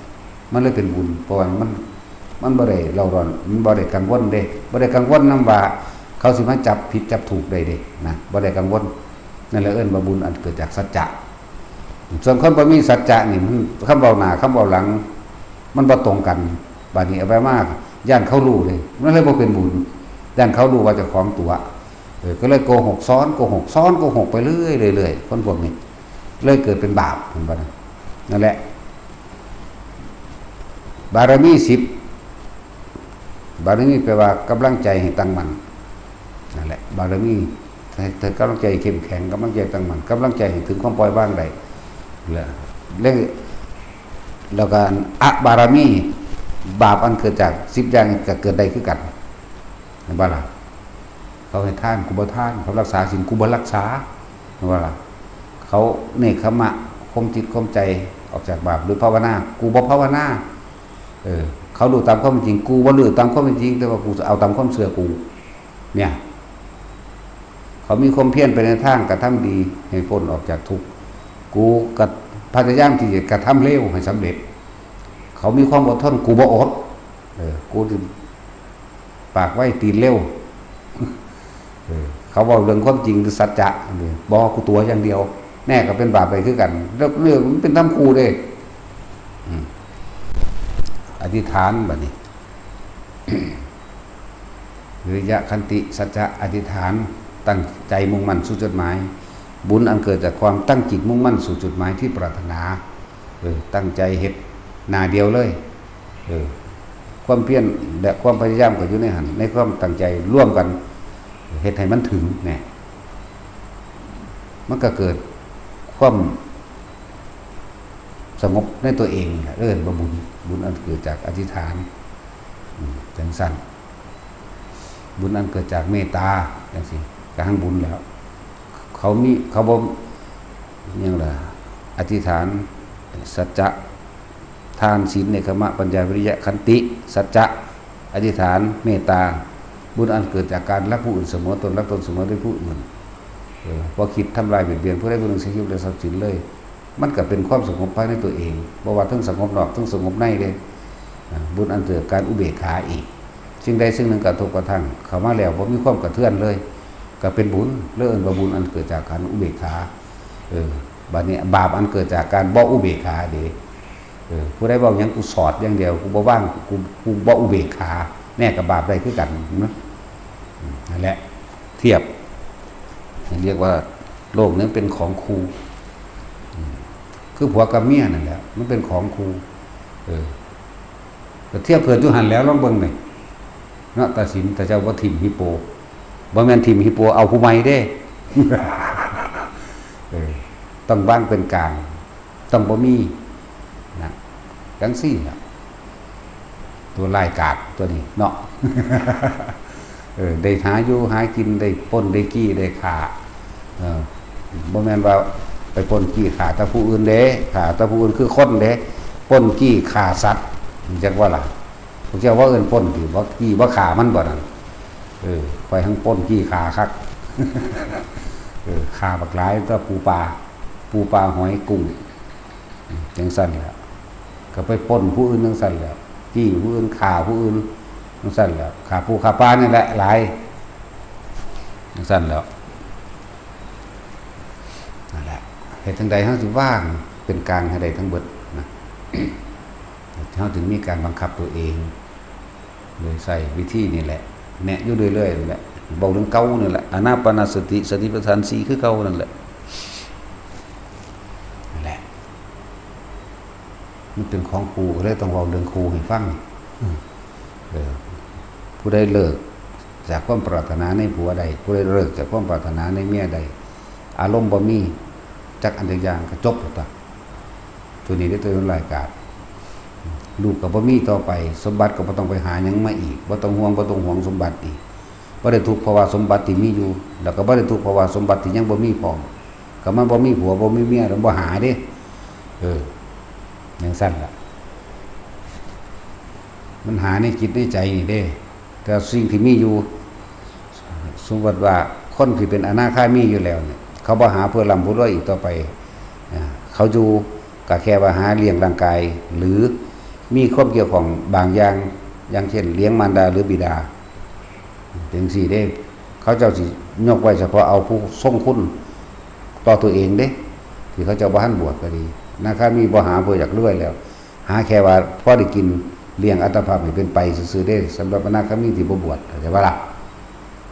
มันเลยเป็นบุญ เพราะว่ามัน มันบ่ได้เร่าร้อน มันบ่ได้กังวลเด้ บ่ได้กังวลนำว่าเขาสิมาจับผิดจับถูกได้เด้นะ บ่ได้กังวล นั่นแหละเอิ้นว่าบุญอันเกิดจากสัจจะ ส่วนคนบ่มีสัจจะนี่ มัน คำเว้าหน้า คำเว้าหลัง มันบ่ตรงกัน บาดนี้เอาไปมา ย้านเขารู้เด้ มันเลยบ่เป็นบุญ ย้านเขารู้ว่าเจ้าของตั๋ว เออ ก็เลยโกหกซ้อน โกหกซ้อน โกหกไปเรื่อยๆ เรื่อยๆ คนพวกนี้ เลยเกิดเป็นบาป เห็นบ่นะ นั่นแหละ บารมีสิบ บารมีแปลว่ากำลังใจให้ตั้งมั่น นั่นแหละ บารมี ให้ ให้กำลังใจเข้มแข็ง กำลังใจตั้งมั่น กำลังใจให้ถึงความปล่อยวางได้ แล้ว แล้ว แล้วก็อะบารมี บาปอันเกิดจากสิบอย่างก็เกิดได้คือกัน เห็นบ่ล่ะ เขาให้ทาน กูบ่ทาน เขารักษาศีล กูบ่รักษา เห็นบ่ล่ะ เขาเนกขมะ ข่มจิตข่มใจออกจากบาป หรือภาวนา กูบ่ภาวนา เออ เขารู้ตามความเป็นจริง กูบ่รู้ตามความเป็นจริง แต่ว่ากูจะเอาตามความเชื่อกู เนี่ย เขามีความเพียรไปในทางกระทำดีให้พ้นออกจากทุกข์ กูก็พยายามที่จะกระทำเลวให้สำเร็จ เขามีความอดทน กูบ่อด เออ กูสิปากไวตีนเร็ว เออ เขาเว้าเรื่องความจริงคือสัจจะ เออ บ่ กูตั๋วอย่างเดียว แน่ก็เป็นบาปไปคือกัน แล้วเรื่องมันเป็นธรรมคู่เด้ อืม อธิษฐานบัดนี้ วิริยะ ขันติ สัจจะ อธิษฐาน ตั้งใจมุ่งมั่นสู่จุดหมาย บุญอันเกิดจากความตั้งจิตมุ่งมั่นสู่จุดหมายที่ปรารถนา เออ ตั้งใจเฮ็ดหน้าเดียวเลย เออ ความเพียรและความพยายามก็อยู่ในหั่น ในความตั้งใจร่วมกัน เฮ็ดให้มันถึงเนี่ย มันก็เกิดความสงบในตัวเองนี่แหละ เอิ้นว่าบุญ บุญอันเกิดจากอธิษฐาน อืม จั่งซั้น บุญอันเกิดจากเมตตา จั่งซี้ ก็หั้นบุญแล้ว เขามี เขาบ่ หยังล่ะ อธิษฐาน สัจจะ ทาน ศีล เนกขมะ ปัญญา วิริยะ ขันติ สัจจะ อธิษฐาน เมตตา บุญอันเกิดจากการรักผู้อื่นเสมอตน รักตนเสมอด้วยผู้อื่น เออ บ่คิดทำลายเบียดเบียนผู้ใดผู้หนึ่ง เสียชีวิตและทรัพย์สินเลย มันก็เป็นความสงบภายในตัวเอง บ่ว่าทั้งสงบนอก ทั้งสงบในเด้ อ่า บุญอันเกิดการอุเบกขาอีก สิ่งใดสิ่งหนึ่งกระทบกระทั่งเข้ามาแล้ว บ่มีความกระเทือนเลย ก็เป็นบุญ เลยเอิ้นว่าบุญอันเกิดจากการอุเบกขา เออ บัดนี้บาปอันเกิดจากการบ่อุเบกขาเด้ เออ ผู้ใดเว้าหยังกูสอดอย่างเดียว กูบ่วาง กู กูบ่อุเบกขา แน่ก็บาปได้คือกันนะ อืม นั่นแหละ เทียบ เรียกว่าโลกนี้เป็นของคู่ อืม คือผัวกับเมียนั่นแหละ มันเป็นของคู่ เออ ก็เทียบเกิดอยู่หั่นแล้ว ลองเบิ่งนี่ เนาะ ตาสิน ตาเจ้าบ่ถิ่มฮิปโป บ่แม่นถิ่มฮิปโป เอาผู้ใหม่เด้ เออ ต้องวางเป็นกลาง ต้องบ่มี นะ จั่งซี้ล่ะ ตัวร้ายกาจตัวนี้เนาะ เออ ได้หาอยู่หากิน ได้ปล้น ได้จี้ ได้ฆ่า เออ บ่แม่นว่า ไปปล้นจี้ฆ่าแต่ผู้อื่นเด้ ฆ่าแต่ผู้อื่นคือคนเด้ ปล้นจี้ฆ่าสัตว์ จักว่าล่ะ พวกเจ้าว่าเอิ้นปล้นติ บ่จี้บ่ฆ่ามันบ่นั่น เออ ข้อยหั้งปล้นจี้ฆ่าคัก เออ ฆ่าบักหลาย แต่ปูปลา ปูปลาหอยกุ้ง จั่งซั้นแหละ ก็ไปปล้นผู้อื่นจั่งซั้นแหละ จี้ผู้อื่น ฆ่าผู้อื่น จั่งซั้นแหละ ฆ่าปูฆ่าปลานี่แหละหลาย จั่งซั้นแหละ นั่นแหละ เฮ็ดจั่งใดเฮาสิวางเป็นกลางให้ได้ทั้งเบิดนะ เฮาถึงมีการบังคับตัวเอง โดยใช้วิธีนี่แหละ แนะอยู่เรื่อยๆนั่นแหละ เว้าเรื่องเก่านั่นแหละ อานาปานสติ สติปัฏฐานสี่คือเก่านั่นแหละ นั่นแหละ มันเป็นของคู่ ก็เลยต้องเว้าเรื่องคู่ให้ฟัง อืม เออ ผู้ใดเลิกจากความปรารถนาในผัวได้ ผู้ใดเลิกจากความปรารถนาในเมียได้ อารมณ์บ่มี จักอันใดอย่างก็จบแล้วตั๊ว ตัวนี้ได้ตัวรายการ ลูกก็บ่มีต่อไป สมบัติก็บ่ต้องไปหาหยังมาอีก บ่ต้องห่วง บ่ต้องห่วงสมบัติอีก บ่ได้ทุกข์เพราะว่าสมบัติที่มีอยู่ แล้วก็บ่ได้ทุกข์เพราะว่าสมบัติที่ยังบ่มีพร้อม ก็มันบ่มีผัว บ่มีเมีย แล้วบ่หาเด้ เออ จั่งซั้นล่ะ มันหาในจิตในใจนี่เด้ แต่สิ่งที่มีอยู่ สมมติว่าคนที่เป็นอนาคามีอยู่แล้วเนี่ย เขาบ่หาเพื่อร่ำเพื่อรวยอีกต่อไป อ่า เขาอยู่ก็แค่ว่าหาเลี้ยงร่างกาย หรือมีความเกี่ยวข้องบางอย่าง อย่างเช่นเลี้ยงมารดาหรือบิดา จั่งซี้เด้ เขาเจ้าสิยกไว้เฉพาะเอาผู้ทรงคุณต่อตัวเองเด้ ที่เขาเจ้าบ่ทันบวชก็ดี อนาคามีบ่หาเพื่ออยากรวยแล้ว หาแค่ว่าพอได้กินเลี้ยงอัตภาพให้เป็นไปซื่อๆเด้ สำหรับอนาคามีที่บ่บวช เข้าใจบ่ล่ะ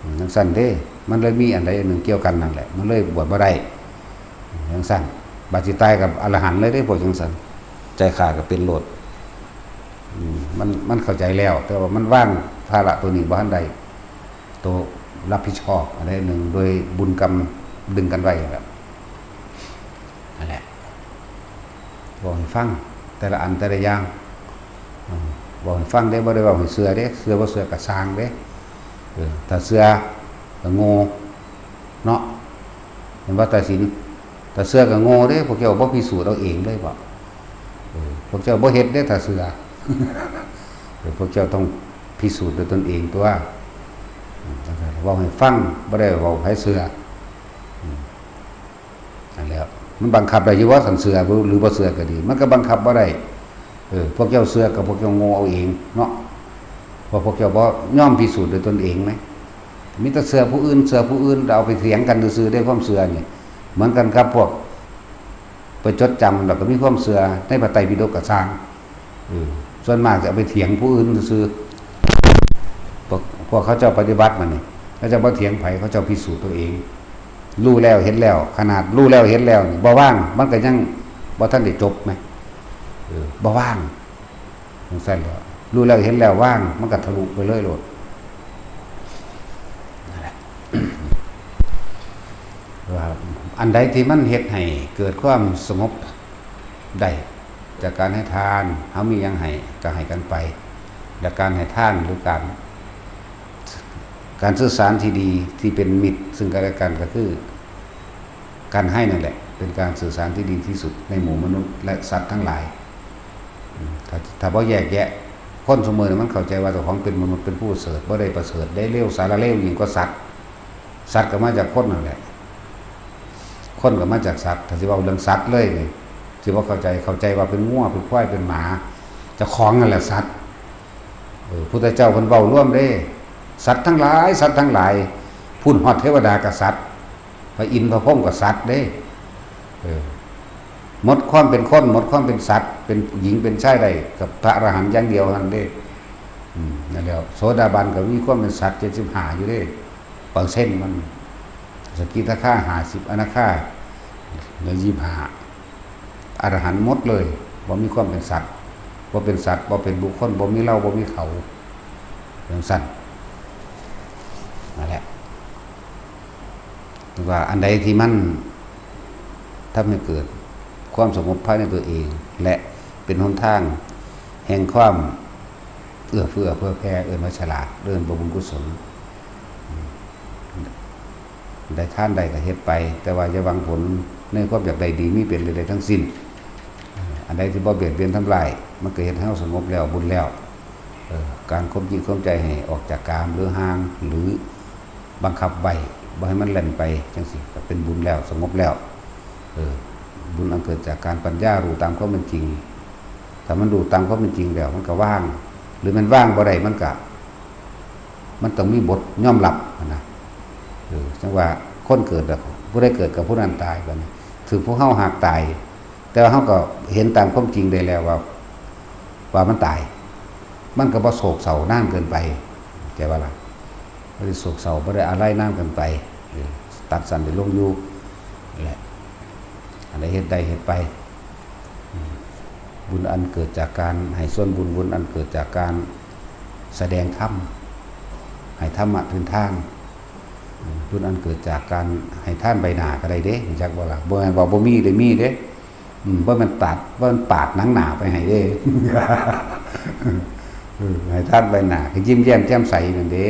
อืม จั่งซั้นเด้ มันเลยมีอันใดอันหนึ่งเกี่ยวกันนั่นแหละ มันเลยบวชบ่ได้ จั่งซั้น บัดสิตายกับอรหันต์เลยเด้ พวกจั่งซั้น ใจขาดก็เป็นโลด อืม มัน มันเข้าใจแล้ว แต่ว่ามันวางภาระตัวนี้บ่ทันได้ ตัวรับผิดชอบอันใดอันหนึ่ง โดยบุญกรรมดึงกันไว้แบบ นั่นแหละ บอกให้ฟัง แต่ละอันแต่ละอย่าง อืม บอกให้ฟังเด้ บ่ได้บอกให้เชื่อเด้ เชื่อบ่เชื่อก็ซ่างเด้ เออ ถ้าเชื่อก็โง่ เนาะ เห็นบ่ ตาสิน ถ้าเชื่อก็โง่เด้ พวกเจ้าบ่พิสูจน์เอาเองเลยบ่ เออ พวกเจ้าบ่เฮ็ดเด้ ถ้าเชื่อ เออ พวกเจ้าต้องพิสูจน์ด้วยตนเองตั๊ว อืม เว้าให้ฟัง บ่ได้เว้าให้เชื่อ อืม นั่นแหละ มันบังคับได้อยู่บ่ คันเชื่อบ่ หรือบ่เชื่อก็ดี มันก็บังคับบ่ได้ เออ พวกเจ้าเชื่อก็พวกเจ้าโง่เอาเองเนาะ เพราะพวกเจ้าบ่ยอมพิสูจน์ด้วยตนเองไหม มีแต่เชื่อผู้อื่น เชื่อผู้อื่น แล้วเอาไปเถียงกันซื่อๆเด้ ความเชื่อนี่ เหมือนกันกับพวกไปจดจำ แล้วก็มีความเชื่อในพระไตรปิฎกก็ซ่าง เออ ส่วนมากจะเอาไปเถียงผู้อื่นซื่อๆ พวก พวกเขาเจ้าปฏิบัติมานี่ เขาเจ้าบ่เถียงไผ เขาเจ้าพิสูจน์ตัวเอง รู้แล้วเห็นแล้ว ขนาดรู้แล้วเห็นแล้วนี่ บ่ว่าง มันก็ยังบ่ทันได้จบไหม เออ บ่ว่าง จั่งซั้นแหละ รู้แล้วเห็นแล้วว่าง มันก็ทะลุไปเลยโลด นั่นแหละ ว่าอันใดที่มันเฮ็ดให้เกิดความสงบได้ จากการให้ทาน เฮามีหยังให้ก็ให้กันไป และการให้ทานหรือการ การสื่อสารที่ดีที่เป็นมิตรซึ่งกันและกันก็คือ การให้นั่นแหละ เป็นการสื่อสารที่ดีที่สุดในหมู่มนุษย์และสัตว์ทั้งหลาย อืม ถ้า ถ้าบ่แยกแยะ คนซุมื้อนี้มันเข้าใจว่าเจ้าของเป็นมนุษย์ เป็นผู้ประเสริฐ บ่ได้ประเสริฐ ได้เลวสารเลวยิ่งกว่าสัตว์ สัตว์ก็มาจากคนนั่นแหละ คนก็มาจากสัตว์ ถ้าสิเว้าเรื่องสัตว์เลยนี่ สิบ่เข้าใจ เข้าใจว่าเป็นงัว เป็นควาย เป็นหมา เจ้าของนั่นแหละสัตว์ เออ พุทธเจ้าเพิ่นเว้ารวมเด้ สัตว์ทั้งหลาย สัตว์ทั้งหลาย พุ้นฮอดเทวดาก็สัตว์ พระอินทร์พระพรหมก็สัตว์เด้ เออ หมดความเป็นคน หมดความเป็นสัตว์ เป็นหญิงเป็นชายได้กับพระอรหันต์อย่างเดียวนั่นเด้ อืม นั่นแหละ โสดาบันก็มีความเป็นสัตว์เจ็ดสิบห้าอยู่เด้ เปอร์เซ็นต์มัน สกิทาคาห้าสิบ อนาคาเหลือยี่สิบห้า อรหันต์หมดเลย บ่มีความเป็นสัตว์ บ่เป็นสัตว์ บ่เป็นบุคคล บ่มีเรา บ่มีเขา จั่งซั้น นั่นแหละ ว่าอันใดที่มันทำให้เกิดความสงบภายในตัวเอง และเป็นหนทางแห่งความเอื้อเฟื้อเผื่อแผ่ เอิ้นว่าฉลาด เอิ้นว่าบุญกุศล ได้ทานได้ก็เฮ็ดไป แต่ว่าอย่าหวังผล ในความอยากได้ดีมีเป็นใดๆทั้งสิ้น อันใดที่บ่เบียดเบียนทำลาย มันก็เฮ็ดให้เราสงบแล้ว บุญแล้ว เออ การข่มจิตข่มใจให้ออกจากกามหรือห่าง หรือบังคับไว้บ่ให้มันแล่นไปจังซี้ ก็เป็นบุญแล้ว สงบแล้ว เออ บุญอันเกิดจากการปัญญารู้ตามความเป็นจริง ถ้ามันรู้ตามความเป็นจริงแล้ว มันก็วาง หรือมันวางบ่ได้ มันก็ มันต้องมีบทยอมรับนะ เออ จังว่าคนเกิดแล้ว ผู้ใดเกิดกับผู้นั้นตาย บัดนี้ ถือผู้เฮาหากตาย แต่ว่าเฮาก็เห็นตามความจริงได้แล้วว่า ว่ามันตาย มันก็บ่โศกเศร้านานเกินไป เข้าใจบ่ล่ะ บ่ได้โศกเศร้า บ่ได้อาลัยนานเกินไป เออ ตัดสั้นได้ลงอยู่ นั่นแหละ อันใดเฮ็ดได้เฮ็ดไป อืม บุญอันเกิดจากการให้ส่วนบุญ บุญอันเกิดจากการแสดงธรรม ให้ธรรมะเป็นทาน อืม บุญอันเกิดจากการให้ทานใบหน้าก็ได้เด้ รู้จักบ่ล่ะ บ่แม่นว่าบ่มี ได้มีเด้ อืม บ่แม่นตัด บ่แม่นปาดหนังหน้าไปให้เด้ เออ ให้ทานใบหน้า ก็ยิ้มแย้มแจ่มใสนั่นเด้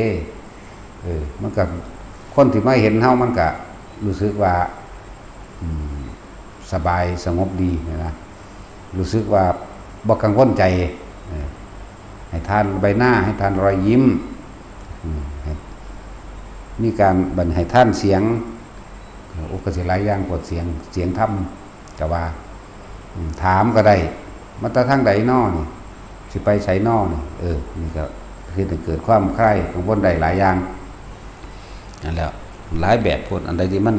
เออ มันก็ คนที่มาเห็นเฮามันก็รู้สึกว่า อืม สบายสงบดีนะ รู้สึกว่าบ่กังวลใจ เออ ให้ทานใบหน้า ให้ทานรอยยิ้ม อืม ให้ มีการบัดให้ทานเสียง โอ้ ก็สิหลายอย่าง กว่าเสียง เสียงธรรม ก็ว่า อืม ถามก็ได้ มาแต่ทางใดน้อนี่ สิไปไสน้อนี่ เออ นี่ก็เฮ็ดให้เกิดความใคร่กังวลได้หลายอย่าง นั่นแหละ หลายแบบโพด อันใดที่มัน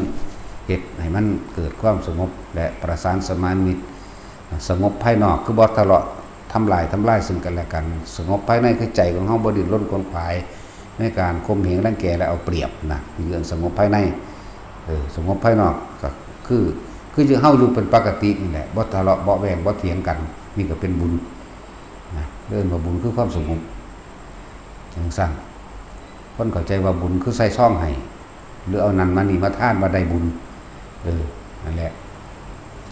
เฮ็ดให้มันเกิดความสงบ และประสานสมานมิตร สงบภายนอก คือบ่ทะเลาะทำลาย ทำลายซึ่งกันและกัน สงบภายในคือใจของเฮาบ่ดิ้นรนขวนขวาย ในการข่มเหงรังแกและเอาเปรียบนะ นี่เรื่องสงบภายใน เออ สงบภายนอกก็คือ คือเฮาอยู่เป็นปกตินี่แหละ บ่ทะเลาะเบาะแว้ง บ่เถียงกัน นี่ก็เป็นบุญนะ เอิ้นว่าบุญคือความสงบ จังซั่น คนเข้าใจว่าบุญคือใส่ซองให้ หรือเอานั่นมานี่มาทานว่าได้บุญ เออ นั่นแหละ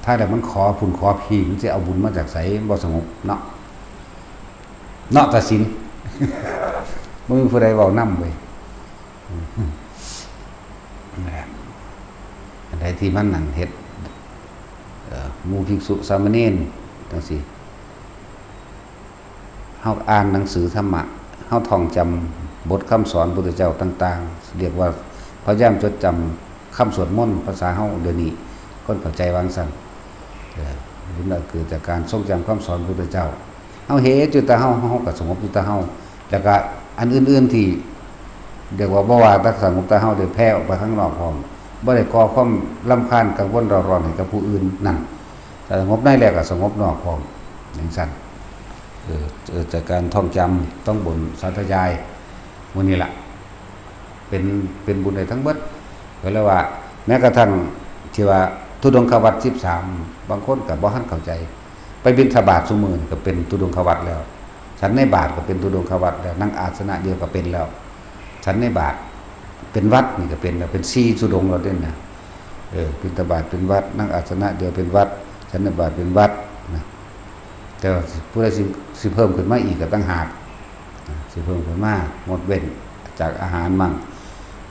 ถ้าแต่มันขอพุ้นขอพี้ มันสิเอาบุญมาจากไส บ่สงบเนาะ เนาะ ตัดสิน บ่มีผู้ใดเว้านำเว้ย นั่นแหละ อันใดที่มันนั่นเฮ็ด เอ่อ หมู่ภิกษุสามเณรจังซี่ เฮาอ่านหนังสือธรรมะ เฮาท่องจำบทคำสอนพุทธเจ้าต่างๆ เรียกว่าพยายามจดจำคำสวดมนต์ภาษาเฮาเดี๋ยวนี้ คนเข้าใจว่าจั่งซั่น เอ่อ บุญเกิดจากการทรงจำคำสอนพุทธเจ้า เฮาเฮ็ดอยู่แต่เฮา เฮาก็สงบอยู่แต่เฮา แล้วก็อันอื่นๆที่เรียกว่าบ่ว่าแต่สงบแต่เฮา ได้แผ่ออกไปข้างนอกพร้อม บ่ได้ก่อความรำคาญกังวลเร่าร้อนให้กับผู้อื่นนั่น ถ้าสงบในแล้วก็สงบนอกพร้อม จังซั่น เออ เออ จากการท่องจำ ต้องบนสาธยาย หมู่นี้ล่ะ เป็น เป็นบุญได้ทั้งเบิด ก็เลยว่า แม้กระทั่งที่ว่าธุดงควัตรสิบสาม บางคนก็บ่ทันเข้าใจ ไปบิณฑบาตซุมื้อนี่ก็เป็นธุดงควัตรแล้ว ฉันในบาตรก็เป็นธุดงควัตรแล้ว นั่งอาสนะเดียวก็เป็นแล้ว ฉันในบาตรเป็นวัตรนี่ก็เป็นแล้ว เป็นสี่ธุดงค์แล้วเด้นะ เออ บิณฑบาตเป็นวัตร นั่งอาสนะเดียวเป็นวัตร ฉันในบาตรเป็นวัตรนะ แต่ว่าผู้ใดสิ สิเพิ่มขึ้นมาอีกก็ต่างหาก สิเพิ่มขึ้นมา งดเว้นจากอาหารมั่ง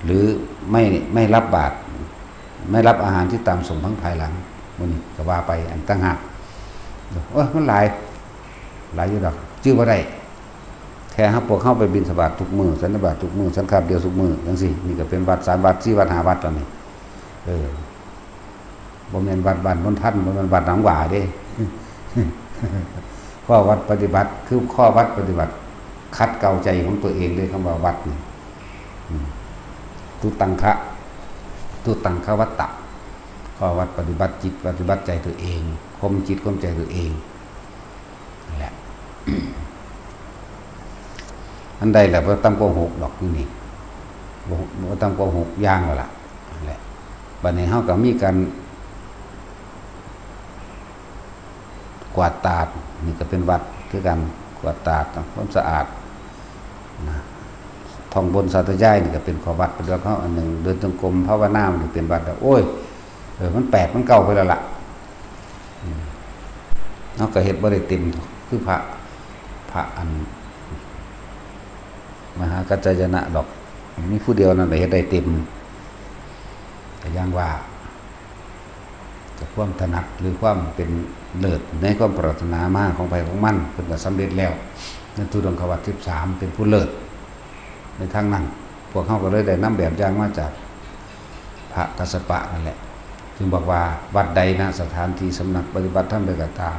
หรือไม่ ไม่รับบาตร ไม่รับอาหารที่ตามส่งทั้งภายหลัง หมู่นี้ก็ว่าไป อันต่างหาก โอ้ย มันหลาย หลายอยู่ดอก จื่อบ่ได้ แค่เฮา พวกเฮาไปบิณฑบาตทุกมื้อ ฉันบาตทุกมื้อ ฉันคาบเดียวทุกมื้อ จังซี่ นี่ก็เป็นวัตร สามวัตร สี่วัตร ห้าวัตรแล้วนี่ เออ บ่แม่นวัดบ้านนนทัน บ่แม่นวัดหนองหว่าเด้ ข้อวัดปฏิบัติ คือข้อวัดปฏิบัติ ขัดเกลาใจของตัวเองเด้ คำว่าวัดนี่ อืม ตุตังคะ ตุตังควัตตะ ข้อวัดปฏิบัติจิต ปฏิบัติใจตัวเอง ข่มจิตข่มใจตัวเอง นั่นแหละ อันใดแหละ บ่ต่ำกว่าหกดอกอยู่นี่ บ่ บ่ต่ำกว่าหกอย่างแล้วล่ะ นั่นแหละ บัดนี้เฮาก็มีการกวาดตาด นี่ก็เป็นวัตรคือกัน กวาดตาด ทำความสะอาด นะ ท่องบนสาธยายนี่ก็เป็นข้อวัตรไปแล้ว เฮาอันหนึ่ง เดินจงกรมภาวนา มันก็เป็นวัตรแล้ว โอ้ย เออ มันแปด มันเก้าไปแล้วล่ะ อืม เฮาก็เฮ็ดบ่ได้เต็ม คือพระ พระอัน มหากัจจายนะดอก มีผู้เดียวนั่นแหละเฮ็ดได้เต็ม ก็อย่างว่า ความถนัดหรือความเป็นเลิศในความปรารถนามาของไผของมัน เพิ่นก็สำเร็จแล้ว ในธุดงควัตรสิบสาม เป็นผู้เลิศในทางนั้น พวกเฮาก็เลยได้นำแบบอย่างมาจากพระกัสสปะนั่นแหละ จึงบอกว่าวัดใดนะ สถานที่สำนักปฏิบัติธรรมใดก็ตาม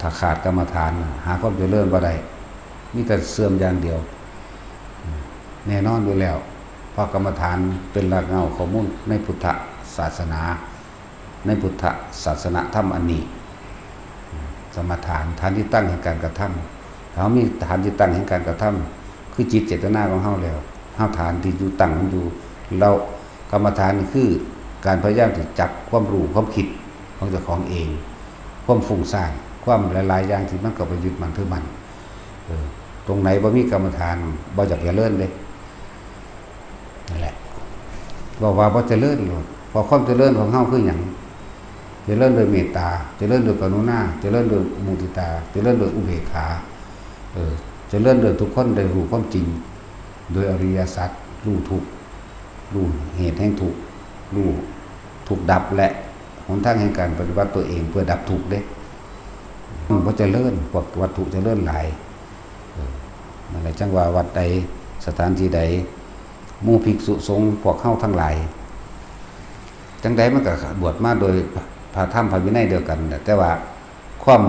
ถ้าขาดกรรมฐานน่ะ หาความเจริญบ่ได้ มีแต่เสื่อมอย่างเดียว แน่นอนอยู่แล้ว เพราะกรรมฐานเป็นรากเหง้าของมูลในพุทธศาสนา ในพุทธศาสนธรรมอันนี้ สมาทาน ฐานที่ตั้งแห่งการกระทำ ถ้าเฮามีฐานที่ตั้งแห่งการกระทำ คือจิตเจตนาของเฮาแล้ว เฮาฐานที่อยู่ตั้งมันอยู่ แล้วกรรมฐานนี่คือการพยายามที่จับความรู้ความคิดของเจ้าของเอง ความฟุ้งซ่าน ความหลายๆอย่างที่มันเข้าไปยึดมั่นถือมั่น เออ ตรงไหนบ่มีกรรมฐาน บ่อยากเจริญเด้ นั่นแหละ บอกว่าบ่เจริญโลด เพราะความเจริญของเฮาคือหยัง เจริญโดยเมตตา เจริญโดยกรุณา เจริญโดยมุทิตา เจริญโดยอุเบกขา เออ เจริญโดยทุกคนได้รู้ความจริง โดยอริยสัจ รู้ทุกข์ รู้เหตุแห่งทุกข์ รู้ทุกข์ดับ และหนทางแห่งการปฏิบัติตัวเองเพื่อดับทุกข์เด้ มันบ่เจริญ พวกวัตถุเจริญหลาย เออ นั่นแหละ จั่งว่าวัดใด สถานที่ใด หมู่ภิกษุสงฆ์พวกเฮาทั้งหลาย จั่งใดมันก็บวชมาโดยพระธรรมพระวินัยเดียวกันแหละ แต่ว่าความ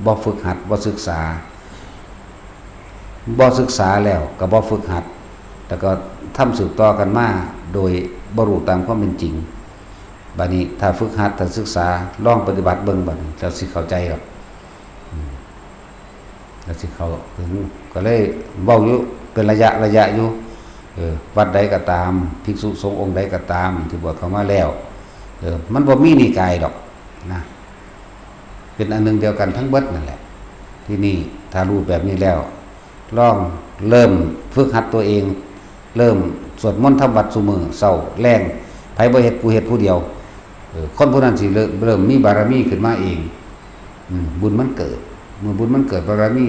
บ่ฝึกหัด บ่ศึกษา บ่ศึกษาแล้วก็บ่ฝึกหัด แล้วก็ทำสืบต่อกันมาโดยบ่รู้ตามความเป็นจริง บัดนี้ถ้าฝึกหัด ถ้าศึกษา ลองปฏิบัติเบิ่งบัดนี้ แล้วสิเข้าใจดอก อืม แล้วสิเข้าถึง ก็เลยเว้าอยู่เป็นระยะระยะอยู่ เออ วัดใดก็ตาม ภิกษุสงฆ์องค์ใดก็ตาม ที่บวชเข้ามาแล้ว เออ มันบ่มีนิกายดอกนะ เป็นอันหนึ่งเดียวกันทั้งเบิดนั่นแหละ ที่นี่ถ้ารู้แบบนี้แล้ว ลองเริ่มฝึกหัดตัวเอง เริ่มสวดมนต์ทำวัตรซุมื้อเช้าแลง ไผบ่เฮ็ด กูเฮ็ดผู้เดียว เออ คนผู้นั้นสิเริ่ม เริ่มมีบารมีขึ้นมาเอง อืม บุญมันเกิด เมื่อบุญมันเกิด บารมี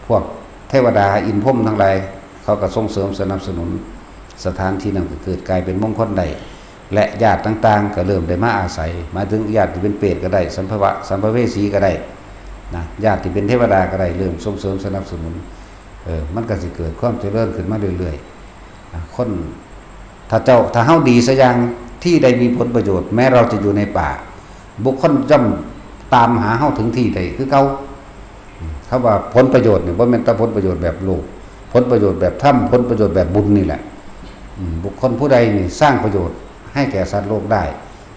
พวกเทวดาอินทร์พรหมทั้งหลาย เขาก็ส่งเสริมสนับสนุน สถานที่นั้นก็เกิดกลายเป็นมงคลได้ และญาติต่างๆ ก็เริ่มได้มาอาศัย หมายถึงญาติที่เป็นเปรตก็ได้ สัมภวะ สัมภเวสีก็ได้นะ ญาติที่เป็นเทวดาก็ได้ เริ่มส่งเสริมสนับสนุน เออ มันก็สิเกิดความเจริญขึ้นมาเรื่อยๆ นะ คน ถ้าเจ้า ถ้าเฮาดีสักอย่าง ที่ใดมีผลประโยชน์ แม้เราจะอยู่ในป่า บุคคลย่อมตามหาเฮาถึงที่ใดคือเก่า อืม คำว่าผลประโยชน์เนี่ย บ่แม่นแต่ผลประโยชน์แบบโลก ผลประโยชน์แบบธรรม ผลประโยชน์แบบบุญนี่แหละ อืม บุคคลผู้ใดนี่สร้างประโยชน์ให้แก่สัตว์โลกได้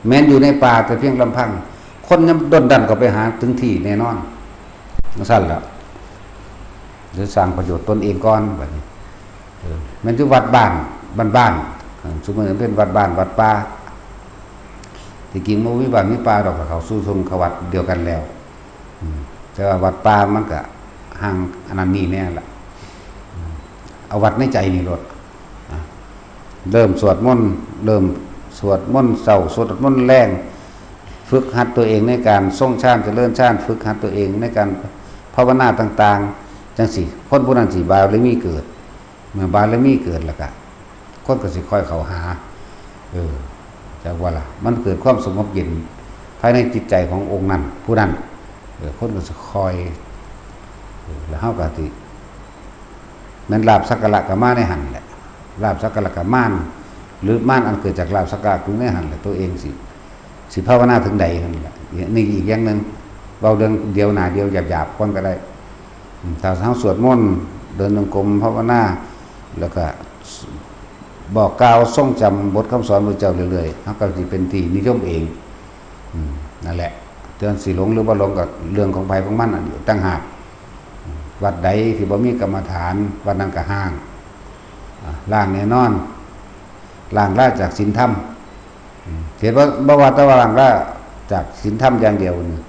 แม้นอยู่ในป่าแต่เพียงลำพัง คนยังด้นดันเข้าไปหาถึงที่แน่นอน จั่งซั้นล่ะ หรือสร้างประโยชน์ตนเองก่อนบัดนี้ เออ แม่นอยู่วัดบ้าน บ้านๆ เออ ซุมื้อนี้เป็นวัดบ้าน วัดป่า ที่จริงบ่มีบ้านมีป่าดอก ก็เข้าสู่ทรงควัตรเดียวกันแล้ว อืม แต่ว่าวัดป่ามันก็ห่างอันนั้นนี่แน่ล่ะ อืม เอาวัดในใจนี่โลด อ่ะ เริ่มสวดมนต์ เริ่มสวดมนต์เช้า สวดมนต์แลง ฝึกหัดตัวเองในการทรงฌาน เจริญฌาน ฝึกหัดตัวเองในการภาวนาต่างๆ จั่งซี้ คนผู้นั้นสิบารมีเกิด เมื่อบารมีเกิดแล้วก็ คนก็สิค่อยเข้าหา เออ จักว่าล่ะ มันเกิดความสงบเย็นภายในจิตใจขององค์นั้น ผู้นั้น เออ คนก็สิค่อย เออ แล้วเฮาก็สิ แม่นลาภสักการะก็มาในหั่นแหละ ลาภสักการะก็มาน หรือมานอันเกิดจากลาภสักการะอยู่ในหั่นแหละ ตัวเองสิ สิภาวนาถึงใดหั่นแหละ นี่อีกอย่างหนึ่ง เว้าเรื่องเดียวหน้าเดียวหยาบๆ ก่อนก็ได้ อืม ถ้าเฮาสวดมนต์ เดินจงกรม ภาวนา แล้วก็บอกกล่าวทรงจำบทคำสอนพระเจ้าเรื่อยๆ เฮาก็สิเป็นที่นิยมเอง อืม นั่นแหละ เตือนสิหลงหรือบ่หลงก็เรื่องของไผของมันอันอยู่ต่างหาก วัดใดที่บ่มีกรรมฐาน วัดนั้นก็ฮ้าง อ่า ฮ้างแน่นอน ฮ้างลาจากศีลธรรม อืม เห็นว่าบ่ว่าแต่ว่าฮ้างลาจากศีลธรรมอย่างเดียวนี่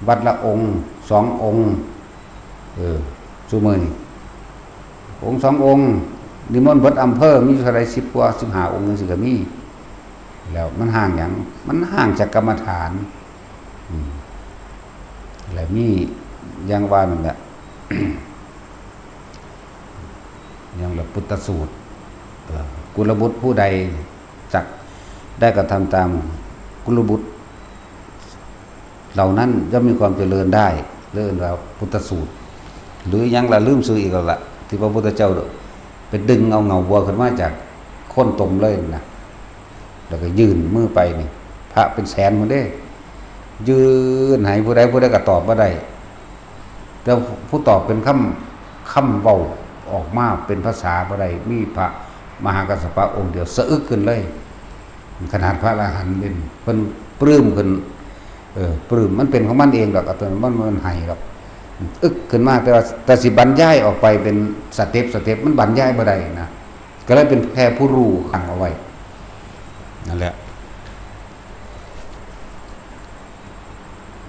วัดละองค์สององค์ เออ ซุมื้อนี้ องค์สององค์ นิมนต์เบิดอำเภอ มีอยู่เท่าใด สิบกว่า สิบห้าองค์จั่งซี้ก็มี แล้วมันฮ้างหยัง มันฮ้างจากกรรมฐาน อืม แล้วมีอย่างว่านั่นแหละ อย่างละปุตตสูตร เอ่อ กุลบุตรผู้ใดจักได้กระทำตามกุลบุตร เหล่านั้นย่อมมีความเจริญได้ เรียกว่าพุทธสูตร หรือยังละลืมชื่ออีกแล้วละ ที่พระพุทธเจ้าไปดึงเอาเหงาบัวขึ้นมาจากโคนตมเลยนะ แล้วก็ยื่นมือไปนี่ พระเป็นแสนคนเด้ ยื่นให้ผู้ใด ผู้ใดก็ตอบบ่ได้ แต่ผู้ตอบเป็นคำ คำเว้าออกมาเป็นภาษาบ่ได้ มีพระมหากัสสปะองค์เดียวสะอึกขึ้นเลย ขนาดพระอรหันต์เป็นเพิ่นปลื้มขึ้น เออ ปลื้ม มันเป็นของมันเองดอก อัตโนมัติมันให้ดอก อึกขึ้นมา แต่ว่าแต่สิบรรยายออกไปเป็นสเต็ป สเต็ป มันบรรยายบ่ได้นะ ก็เลยเป็นแค่ผู้รู้ขังเอาไว้ นั่นแหละ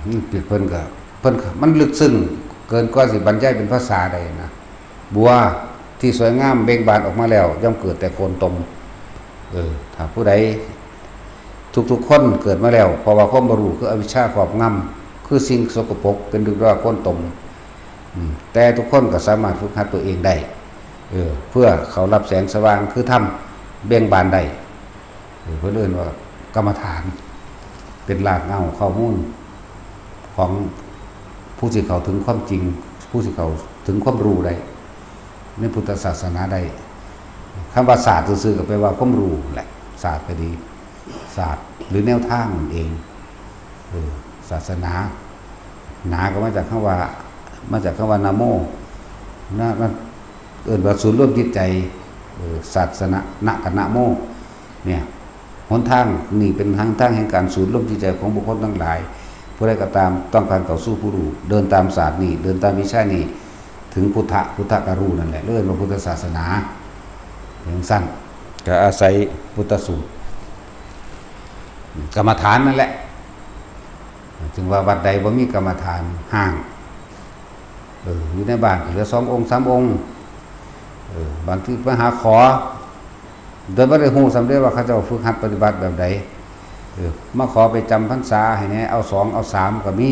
อืม เพิ่นก็ เพิ่นก็ มันลึกซึ้งเกินกว่าสิบรรยายเป็นภาษาใดนะ บัวที่สวยงามเบ่งบานออกมาแล้ว ย่อมเกิดแต่โคนตม เออ ถ้าผู้ใด ทุกๆคนเกิดมาแล้ว เพราะว่าความบ่รู้คืออวิชชาครอบงำ คือสิ่งสกปรกเป็นรูปร่างโคนตม อืม แต่ทุกคนก็สามารถฝึกหัดตัวเองได้ เออ เพื่อเขารับแสงสว่างคือธรรมเบ่งบานได้ เออ เพิ่นเอิ้นว่ากรรมฐาน เป็นรากเหง้าข้อมูลของผู้ที่เข้าถึงความจริง ผู้ที่เข้าถึงความรู้ได้ ในพุทธศาสนาได้ คำว่าศาสตร์ซื่อๆก็แปลว่าความรู้แหละ ศาสตร์ก็ดี ศาสตร์หรือแนวทางนั่นเอง เออ ศาสนา นาก็มาจากคำว่า มาจากคำว่านะโม นะ มันเอิ้นว่าศูนย์รวมจิตใจ เออ ศาสนะ นะกับนะโม เนี่ย หนทางนี่เป็นหนทางแห่งการศูนย์รวมจิตใจของบุคคลทั้งหลาย ผู้ใดก็ตามต้องการเข้าสู่ผู้รู้ เดินตามศาสตร์นี้ เดินตามวิชานี้ ถึงพุทธะ พุทธะก็รู้นั่นแหละ เรียกว่าพุทธศาสนา อย่างสั้น ก็อาศัยพุทธสูตร กรรมฐานนั่นแหละ จึงว่าวัดใดบ่มีกรรมฐานห้าง เออ อยู่ในบ้านก็เหลือสององค์สามองค์ เออ บางทีไปหาขอ โดยบ่ได้ฮู้ซ้ำเด้ว่าเขาเจ้าฝึกหัดปฏิบัติแบบใด เออ มาขอไปจำพรรษาให้แหน่ เอาสองเอาสามก็มี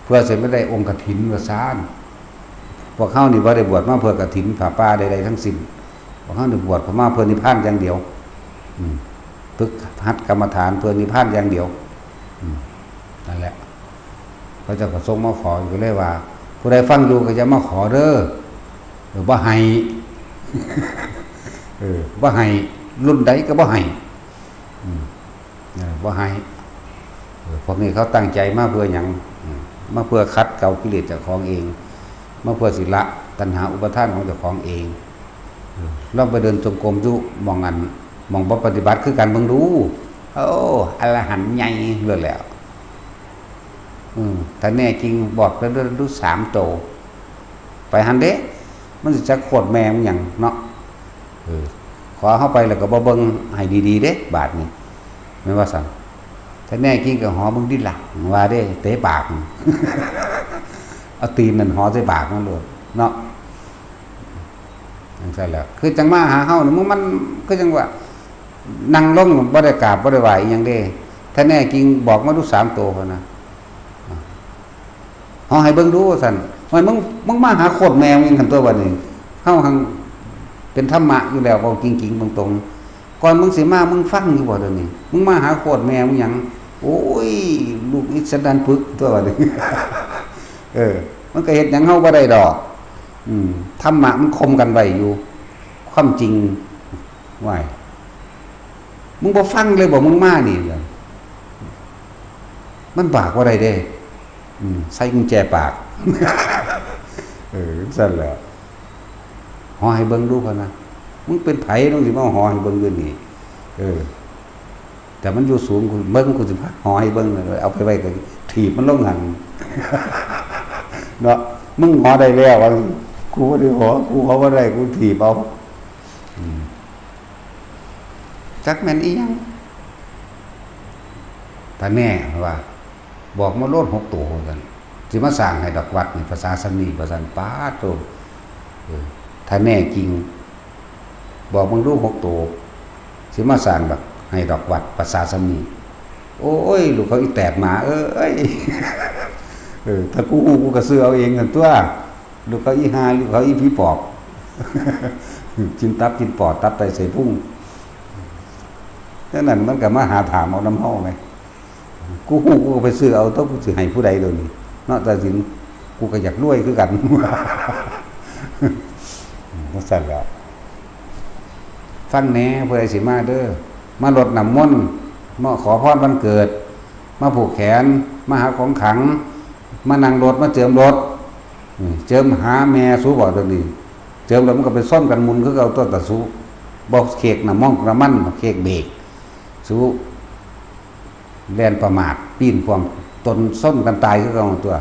เพื่อสิมาได้องค์กฐินว่าซ่าน พวกเฮานี่บ่ได้บวชมาเพื่อกฐินผ้าป่าใดๆทั้งสิ้น พวกเฮานี่บวชเข้ามาเพื่อนิพพานอย่างเดียว อืม ฝึกหัดกรรมฐานเพื่อนิพพานอย่างเดียว อืม นั่นแหละ พระเจ้าก็ทรงมาขออยู่ ก็เลยว่า ผู้ใดฟังอยู่ก็อย่ามาขอเด้อ เออ บ่ให้ เออ บ่ให้ รุ่นใดก็บ่ให้ อืม เออ บ่ให้ เออ พวกนี้เขาตั้งใจมาเพื่อหยัง อืม มาเพื่อขัดเกลากิเลสเจ้าของเอง มาเพื่อสิละตัณหาอุปาทานของเจ้าของเอง เออ ลองไปเดินจงกรมอยู่หม่องอัน หม่องบ่ปฏิบัติคือกันเบิ่งดู โอ้ อรหันต์ใหญ่เลยแหล้ว อืม ถ้าแน่จริงบอกแล้วดูสามโต ไปหั้นเด้ มันสิจักโคตรแม่มันหยังเนาะ เออ ขอเข้าไปแล้วก็บ่เบิ่งให้ดีๆเด้ บาดนี้ แม่นว่าซั่น ถ้าแน่จริงก็หอเบิ่งติล่ะ ว่าเด้ เตะปาก เอาตีนนั่นหอใส่ปากมันโลดเนาะ จังซั่นแหละ คือจังมาหาเฮานี่ มัน มัน คือจังว่า นั่งลงบ่ได้กราบบ่ได้ไหว้อิหยังเด้ ถ้าแน่จริงบอกมาดูสามโตพะนะ หอให้เบิ่งดูว่าซั่น "โอ้ย มึง มึงมาหาโคตรแม่มึงหั่นตัวบัดนี้ เฮาหังเป็นธรรมะอยู่แล้ว เว้าจริงๆตรงๆ ก่อนมึงสิมา มึงฟังอยู่บ่เดี๋ยวนี้ มึงมาหาโคตรแม่มึงหยัง โอ้ย ลูกอิสดันปึกตัวบัดนี้" เออ มันก็เฮ็ดหยังเฮาบ่ได้ดอก อืม ธรรมะมันคมกันไว้อยู่ ความจริง ว้าย มึงบ่ฟังเลยบ่ มึงมานี่ มันปากบ่ได้เด้ อืม ใส่กุญแจปาก เออ ซั่นแหละ หอให้เบิ่งดูพะนะ มึงเป็นไผ มึงสิมาหอให้เบิ่งอยู่นี่ เออ แต่มันอยู่สูง กู เบิ่ง กูสิพาหอให้เบิ่งเลย เอาไปไว้ก็ถีบมันลงหั่น เนาะ มึงหอได้แล้ว ว่า กูบ่ได้หอ กูหอบ่ได้ กูถีบเอา อืม จักแม่นอีหยัง ตาแน่ว่า บอกมาโลดหกโตว่าซั่น สิมาสร้างให้ดอกวัดนี่ ภาษาส่ำนี้ ว่าซั่น ป๊าดโธ่ เออ ถ้าแน่จริง บอกมึงดูหกโต สิมาสร้างดอก ให้ดอกวัด ภาษาส่ำนี้ โอ้ย ลูกเขาอีแตกหมาเอ้ย เออ ถ้ากูฮู้ กูก็ซื้อเอาเองหั่นตัว ลูกเขาอีห่า ลูกเขาอีผีปอบ กินตับกินปอด ตับไตไส้พุง ฉะนั้นมันก็มาหาถามเอานำเฮาไง กูฮู้กูก็ไปซื้อเอา แต่กูสิให้ผู้ใดเดี๋ยวนี้ เนาะ ตาสิน กูก็อยากรวยคือกัน ว่าซั่นแหล้ว ฟังแหน่ ผู้ใดสิมาเด้อ มารดน้ำมนต์ มาขอพรวันเกิด มาผูกแขน มาหาของขลัง มานั่งรถ มาเจิมรถ อืม เจิมหาแม่สูบอกเดี๋ยวนี้ เจิมแล้วมันก็ไปซ่อนกันหมุนคือเก่าตัวตาสู บอกเค้กน้ำมงน้ำมัน เค้กเบรก สู แล่นประมาท ปีนความ ตนซ่อนกันตายคือเก่าตัว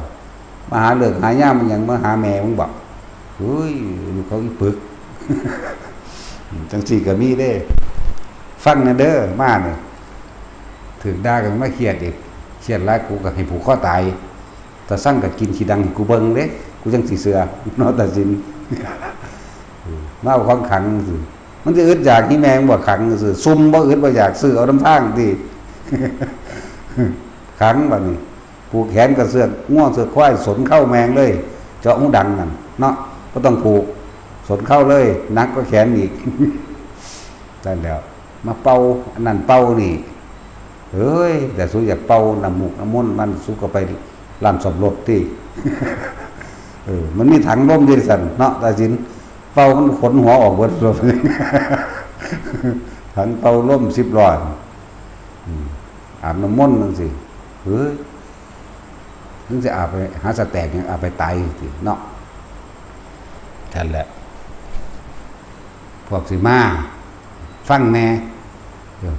มาหาเลิกหายามมันหยัง มาหาแม่มึงบอก เฮ้ย ลูกเขาอีปึก จังซี่ก็มีเด้ ฟังแหน่เด้อ มาเนี่ย ถืกด่ากันมาเครียดอีก เครียดหลายกูก็ให้ผูกคอตาย ตาสั่งก็กินขี้ดังให้กูเบิ่งเด้ กูจังสิเชื่อ เนาะ ตาสิน มาเอาของขลังสิ มันสิอึดอยากที่แม่งบ่ขลังซื่อ ซุ่มบ่อึดบ่อยาก ซื้อเอาน้ำทางติ ขลังบัดนี้ ผูกแขนกับเสื้อง่วงเสื้อควาย สนเข้าแม่งเลย เจาะหูดังนั่นเนาะ บ่ต้องผูก สนเข้าเลย หนักกว่าแขนอีก นั่นแหล้ว มาเป่า อันนั้นเป่านี่ เฮ้ย แต่สูอยากเป่าน้ำมูกน้ำมนต์มัน สูก็ไปร้านซ่อมรถติ เออ มันมีถังลมอยู่ซั่นเนาะ ตาสิน เป่ามันขนหัวออกเบิดรถ ถังเป่าลมสิบล้อ อืม อาบน้ำมนต์จังซี่ เฮ้ย ถึงสิอาบไปหาสแต็กหยัง อาบไปตายจังซี่เนาะ นั่นแหละ พวกสิมา ฟังแหน่ เออ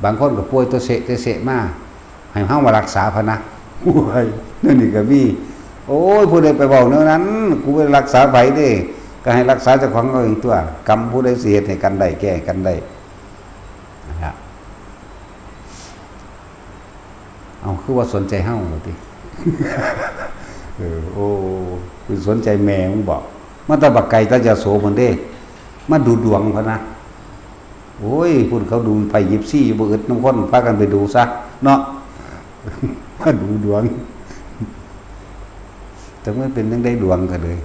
บางคนก็ป่วยตัวเสะตัวเสะมา ให้เฮามารักษาพะนะ โอ้ย นั่นนี่ก็มี โอ้ย ผู้ใดไปเว้าแนวนั้น กูบ่ได้รักษาไผเด้ ก็ให้รักษาเจ้าของเอาเองตัว กรรมผู้ใดสิเฮ็ดให้กันได้ แก้ให้กันได้ นะฮะ เอา คือว่าสนใจเฮาเหรอติ เออ โอ้ คือสนใจแม่มึงบอก มาแต่บักไก่ตาจะโสมันเด้ มาดูดวงพะนะ โอ้ย พุ่นเขาดูไพ่ยิปซีอยู่บ่อึดน้ำคน พากันไปดูซะ เนาะ มาดูดวง แต่มันเป็นจั่งใดดวงก็เลย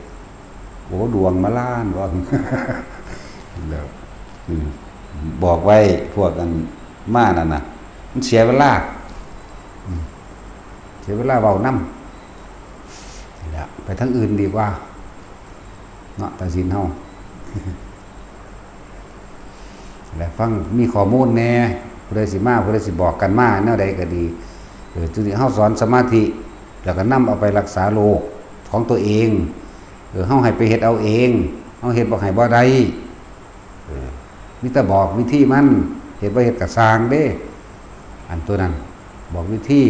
โอ้ ดวงมาล้านว่า แล้ว อืม บอกไว้พวกอันมานั่นน่ะ มันเสียเวลา อืม เสียเวลาเว้านำ นี่แหละ ไปทางอื่นดีกว่า เนาะ ตาสินเฮา และฟังมีข้อมูลแหน่ ผู้ใดสิมา ผู้ใดสิบอกกันมา แนวใดก็ดี เออ จุดนี้เฮาสอนสมาธิ แล้วก็นำเอาไปรักษาโรคของตัวเอง เออ เฮาให้ไปเฮ็ดเอาเอง เฮาเฮ็ดบ่ให้บ่ได้ เออ มีแต่บอกวิธีมัน เฮ็ดบ่เฮ็ดก็ซ่างเด้ อันตัวนั้น บอกวิธี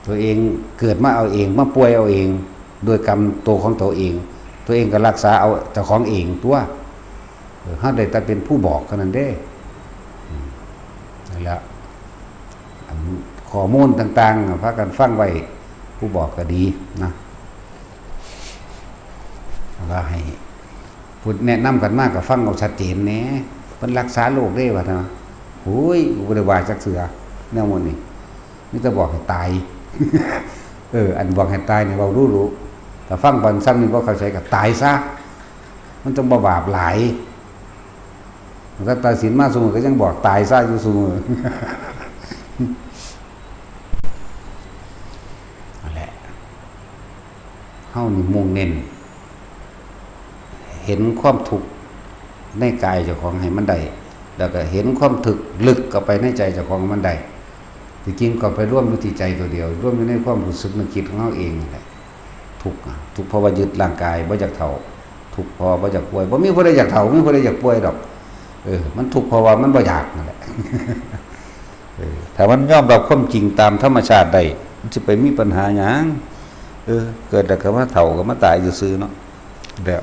ตัวเองเกิดมาเอาเอง มาป่วยเอาเอง โดยกรรมตัวของตัวเอง ตัวเองก็รักษาเอาเจ้าของเองตัว เออ เฮาได้แต่เป็นผู้บอกเท่านั้นเด้ อืม นั่นแหละ อันข้อมูลต่างๆ พากันฟังไว้ ผู้บอกก็ดีนะ ว่าให้ ผู้แนะนำกันมาก็ฟังเอาชัดเจนแหน่ เพิ่นรักษาโรคเด้ว่าซั่นนะ โอ้ย กูบ่ได้ว่าจักเทื่อ แนวหมู่นี้ มีแต่บอกให้ตาย เออ อันบอกให้ตายนี่เว้ารู้ๆ ถ้าฟังปานซ้ำนี่บ่เข้าใจก็ตายซะ มันจั่งบ่บาปหลาย ถ้าตัดสินมาซุมื้อก็ยังบอกตายซะอยู่ซุมื้อ นั่นแหละ เฮานี่มุ่งเน้น เห็นความทุกข์ในกายเจ้าของให้มันได้ แล้วก็เห็นความทุกข์ลึกเข้าไปในใจเจ้าของให้มันได้ ที่จริงก็ไปรวมอยู่ที่ใจตัวเดียว รวมอยู่ในความรู้สึกนึกคิดของเฮาเองนั่นแหละ ทุกข์อะ ทุกข์เพราะว่ายึดร่างกาย บ่อยากเฒ่า ทุกข์เพราะว่าบ่อยากป่วย บ่มีผู้ใดอยากเฒ่า บ่มีผู้ใดอยากป่วยดอก เออ มันทุกข์เพราะว่ามันบ่อยากนั่นแหละ เออ ถ้ามันยอมรับความจริงตามธรรมชาติได้ มันสิไปมีปัญหาหยัง เออ เกิดแล้วก็มาเฒ่าก็มาตายซื่อๆเนาะ แล้ว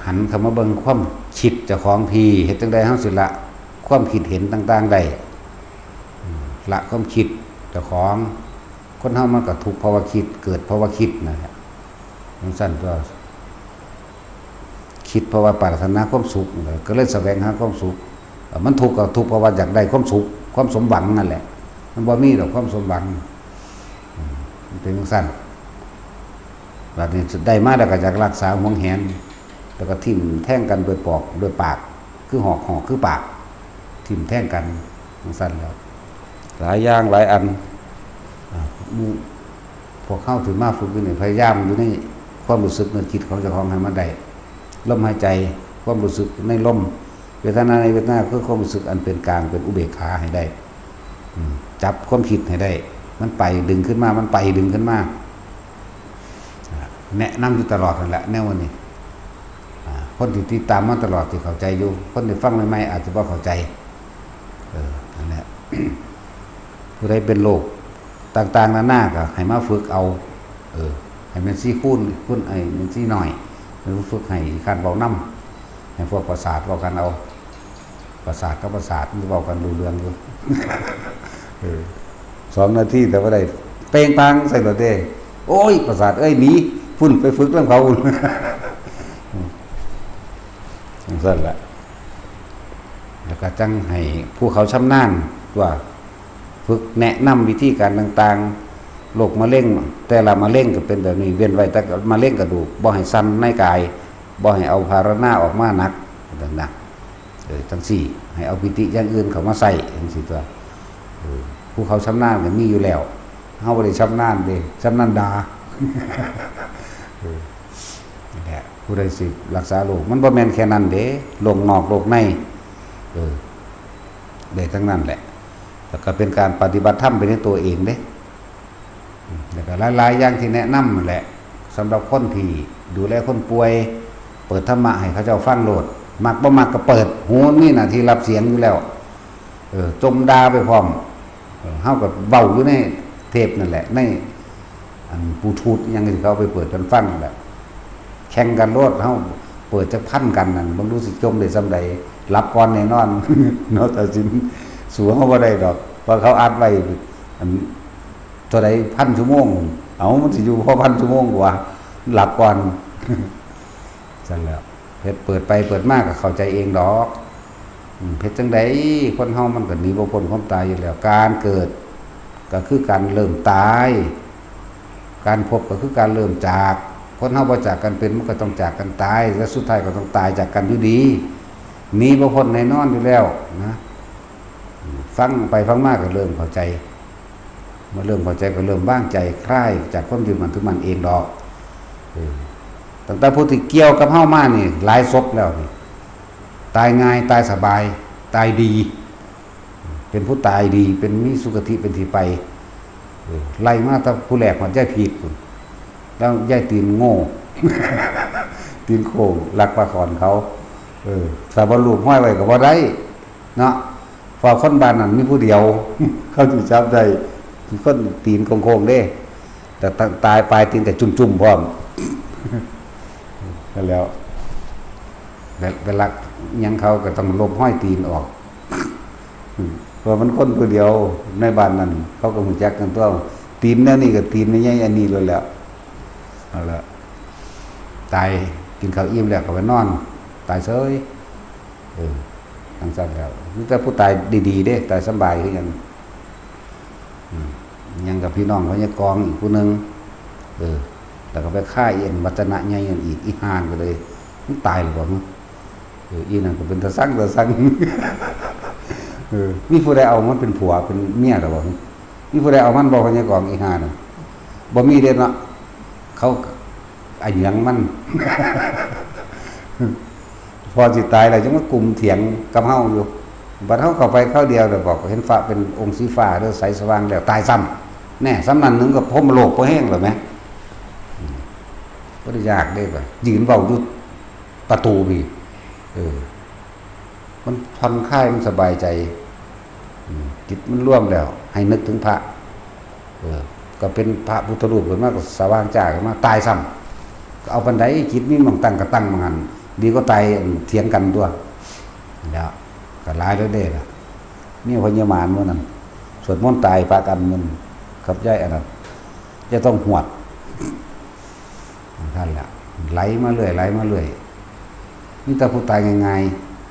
หันเข้ามาเบิ่งความคิดเจ้าของพี้ เฮ็ดจั่งใดเฮาสิละความคิดเห็นต่างๆได้ อืม ละความคิดเจ้าของ คนเฮามันก็ทุกข์เพราะว่าคิด เกิดเพราะว่าคิดนั่นแหละ จั่งซั้นตัว คิดเพราะว่าปรารถนาความสุข ก็เลยแสวงหาความสุข เอ่อ มันทุกข์ก็ทุกข์เพราะว่าอยากได้ความสุข ความสมหวังนั่นแหละ มันบ่มีดอกความสมหวัง อืม มันเป็นจั่งซั้น บัดนี้ได้มาแล้วก็อยากรักษาหวงแหน แล้วก็ทิ่มแทงกันด้วยปอก ด้วยปาก คือหอก หอกคือปาก ทิ่มแทงกัน จั่งซั้นแล้ว หลายอย่างหลายอัน อ่า หมู่พวกเฮาถือมาฝึกอยู่นี่ พยายามอยู่ในความรู้สึกนึกคิดของเจ้าของให้มันได้ ลมหายใจ ความรู้สึกในลม เวทนาในเวทนา คือความรู้สึกอันเป็นกลาง เป็นอุเบกขาให้ได้ อืม จับความคิดให้ได้ มันไปดึงขึ้นมา มันไปดึงขึ้นมา อ่า แนะนำอยู่ตลอดนั่นแหละ แนวนี้ อ่า คนที่ติดตามมาตลอดที่เข้าใจอยู่ คนที่ฟังใหม่ๆ อาจจะบ่เข้าใจ เออ นั่นแหละ ผู้ใดเป็นโรคต่างๆ นานาก็ให้มาฝึกเอา เออ ให้แม่นซี่คูณ คูณ ไอ้แม่นซี่น้อย ให้มาฝึกให้คันเว้านำ ให้พวกประสาทเว้ากันเอา ประสาทกับประสาทมันเว้ากันรู้เรื่องอยู่ เออ สองนาทีแต่ว่าได้เปงปังใส่รถเด้ โอ้ย ประสาทเอ้ย หนี พุ่นไปฝึกนำเขา จั่งซั้นละ แล้วก็จั่งให้ผู้เขาชำนาญตัว ฝึกแนะนำวิธีการต่างๆ โรคมะเร็ง แต่ละมะเร็งก็เป็นแบบนี้ เว้นไว้แต่มะเร็งกระดูก บ่ให้สั่นในกาย บ่ให้เอาพารานาออกมาหนัก จั่งซี้นะ เออ จั่งซี้ ให้เอาปิติอย่างอื่นเข้ามาใส่ จั่งซี้ตัว เออ ผู้เขาชำนาญก็มีอยู่แล้ว เฮาบ่ได้ชำนาญเด้ ชำนาญด่า เออ นั่นแหละ ผู้ใดสิรักษาโรค มันบ่แม่นแค่นั้นเด้ โรคนอกโรคใน เออ ได้ทั้งนั้นแหละ แล้วก็เป็นการปฏิบัติธรรมไปในตัวเองเด้ อืม แล้วก็หลายๆ อย่างที่แนะนำนั่นแหละ สำหรับคนที่ดูแลคนป่วย เปิดธรรมะให้เขาเจ้าฟังโลด มักบ่มักก็เปิด หูมันมีหน้าที่รับเสียงอยู่แล้ว เออ จ่มด่าไปพร้อม เออ เฮาก็เว้าอยู่ในเทปนั่นแหละ ในอันบลูทูธอิหยังที่เขาเอาไปเปิดกันฟังนั่นแหละ แข่งกันโลด เฮาเปิดจักพันกันนั่น บ่รู้สิจ่มได้ส่ำใด หลับก่อนแน่นอน เนาะ ตาสิน สู้เฮาบ่ได้ดอก เพราะเขาอัดไว้ อัน เท่าใด พันชั่วโมง เอ้า มันสิอยู่พอพันชั่วโมงกว่า หลับก่อน ซั่นแหล้ว เฮ็ดเปิดไปเปิดมาก็เข้าใจเองดอก อืม เฮ็ดจั่งใด คนเฮามันก็หนีบ่พ้นความตายอยู่แล้ว การเกิดก็คือการเริ่มตาย การพบก็คือการเริ่มจาก คนเฮาบ่จากกันเป็น มันก็ต้องจากกันตาย และสุดท้ายก็ต้องตายจากกันอยู่ดี หนีบ่พ้นแน่นอนอยู่แล้วนะ อืม ฟังไปฟังมาก็เริ่มเข้าใจ เมื่อเริ่มเข้าใจก็เริ่มวางใจ คลายจากความยึดมั่นถือมั่นเองดอก เออ ตั้งแต่ผู้ที่เกี่ยวกับเฮามานี่ หลายศพแล้วนี่ ตายง่าย ตายสบาย ตายดี เป็นผู้ตายดี เป็นมีสุคติเป็นที่ไป เออ ไล่มาแต่ผู้แรกฮอดยายพีดพุ้น แล้วยายตีนโง่ ตีนโค้ง ลักปลาขอนเขา เออ ถ้าบ่ลูบห้อยไว้ก็บ่ได้ เนาะ เพราะคนบ้านนั้นมีผู้เดียว เขาสิจับได้ คนตีนโค้งๆเด้ แต่ตายปลายตีนก็จุ่มๆพร้อม นั่นแหล้ว แบบไปลักหยังเขาก็ต้องลบห้อยตีนออก อืม เพราะมันคนผู้เดียวในบ้านนั้น เขาก็ฮู้จักกันตัว ตีนแนวนี้ก็ตีนใหญ่อันนี้โลดแหล้ว เอาละ ตาย กินข้าวอิ่มแล้วก็ไปนอน ตายเฉย เออ จั่งซั้นแหล้ว มีแต่ผู้ตายดีๆเด้ ตายสำบายคือหยัง อืม ยังกับพี่น้องพญากองอีกผู้หนึ่ง เออ แล้วก็ไปฆ่าอีอันวัฒนะใหญ่นั่นอีก อีห่านั่นก็เลย มันตายหรือเปล่า เออ อีนั่นก็เป็นตาซังตาซัง เออ มีผู้ใดเอามันเป็นผัวเป็นเมียหรือเปล่า มีผู้ใดเอามันบ่ พญากอง อีห่านั่น บ่มีเด้เนาะ เขาอะหยังมัน พอสิตายแล้วจั่งมากุมเถียงกับเฮาอยู่ บัดเฮาเข้าไปคราวเดียวแล้วบอกเห็นฟ้าเป็นองค์สีฟ้าเด้อ ใสสว่างแล้ว ตายซ้ำ แน่ ซ้ำนั้นหนึ่งก็พรหมโลกพอแห้งแล้วแหม อืม บ่ได้ยากเด้ ก็ยืนเว้าอยู่ประตูพี้ เออ มันผ่อนคลาย มันสบายใจ อืม จิตมันรวมแล้ว ให้นึกถึงพระ เออ ก็เป็นพระพุทธรูปขึ้นมา ก็สว่างจ้าขึ้นมา ตายซ้ำ ก็เอาปานใด จิตมีหม่องตั้งก็ตั้งหม่องหั้น ดีกว่าตายเถียงกันตัว แล้ว ก็หลายแล้วเด้ล่ะ มีพญามารหมู่นั้น สวดมนต์ตายปะกันหมู่นั้น กับยายอันนั้น ยายทองหวด นั่นแหละ ไหลมาเรื่อย ไหลมาเรื่อย มีแต่ผู้ตายง่าย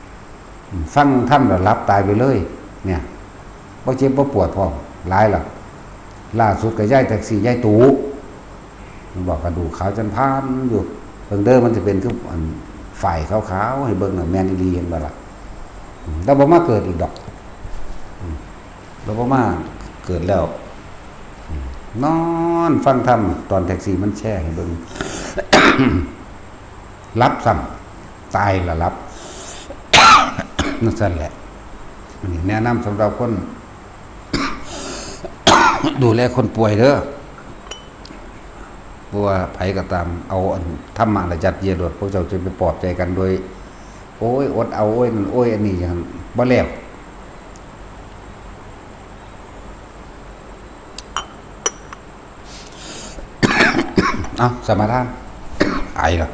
ๆ อืม ฟังธรรมแล้วหลับตายไปเลย เนี่ย บ่เจ็บบ่ปวดพร้อม หลายล่ะ ล่าสุดก็ยายแท็กซี่ ยายตู่ มันบอกกระดูกขาวจนพานอยู่ เบิ่งเด้อ มันจะเป็นคืออันฝ้ายขาวๆ ให้เบิ่งน่ะ แม่นอีหลี เห็นบ่ล่ะ อืม แต่บ่มาเกิดอีกดอก อืม หลวงพ่อมาเกิดแล้ว นอนฟังธรรมตอนแท็กซี่มันแชร์ให้เบิ่ง หลับซ้ำ ตายละหลับ นั่นซั่นแหละ อันนี้แนะนำสำหรับคน ดูแลคนป่วยเด้อ บ่ว่าไผก็ตาม เอาอันธรรมะละยัดเยียดโลด พวกเจ้าจะไปปลอบใจกันโดย โอ้ย อดเอา โอ้ย นั่น โอ้ย อันนี้ อย่างบ่แล้ว เอา สมาทาน ไอเหรอ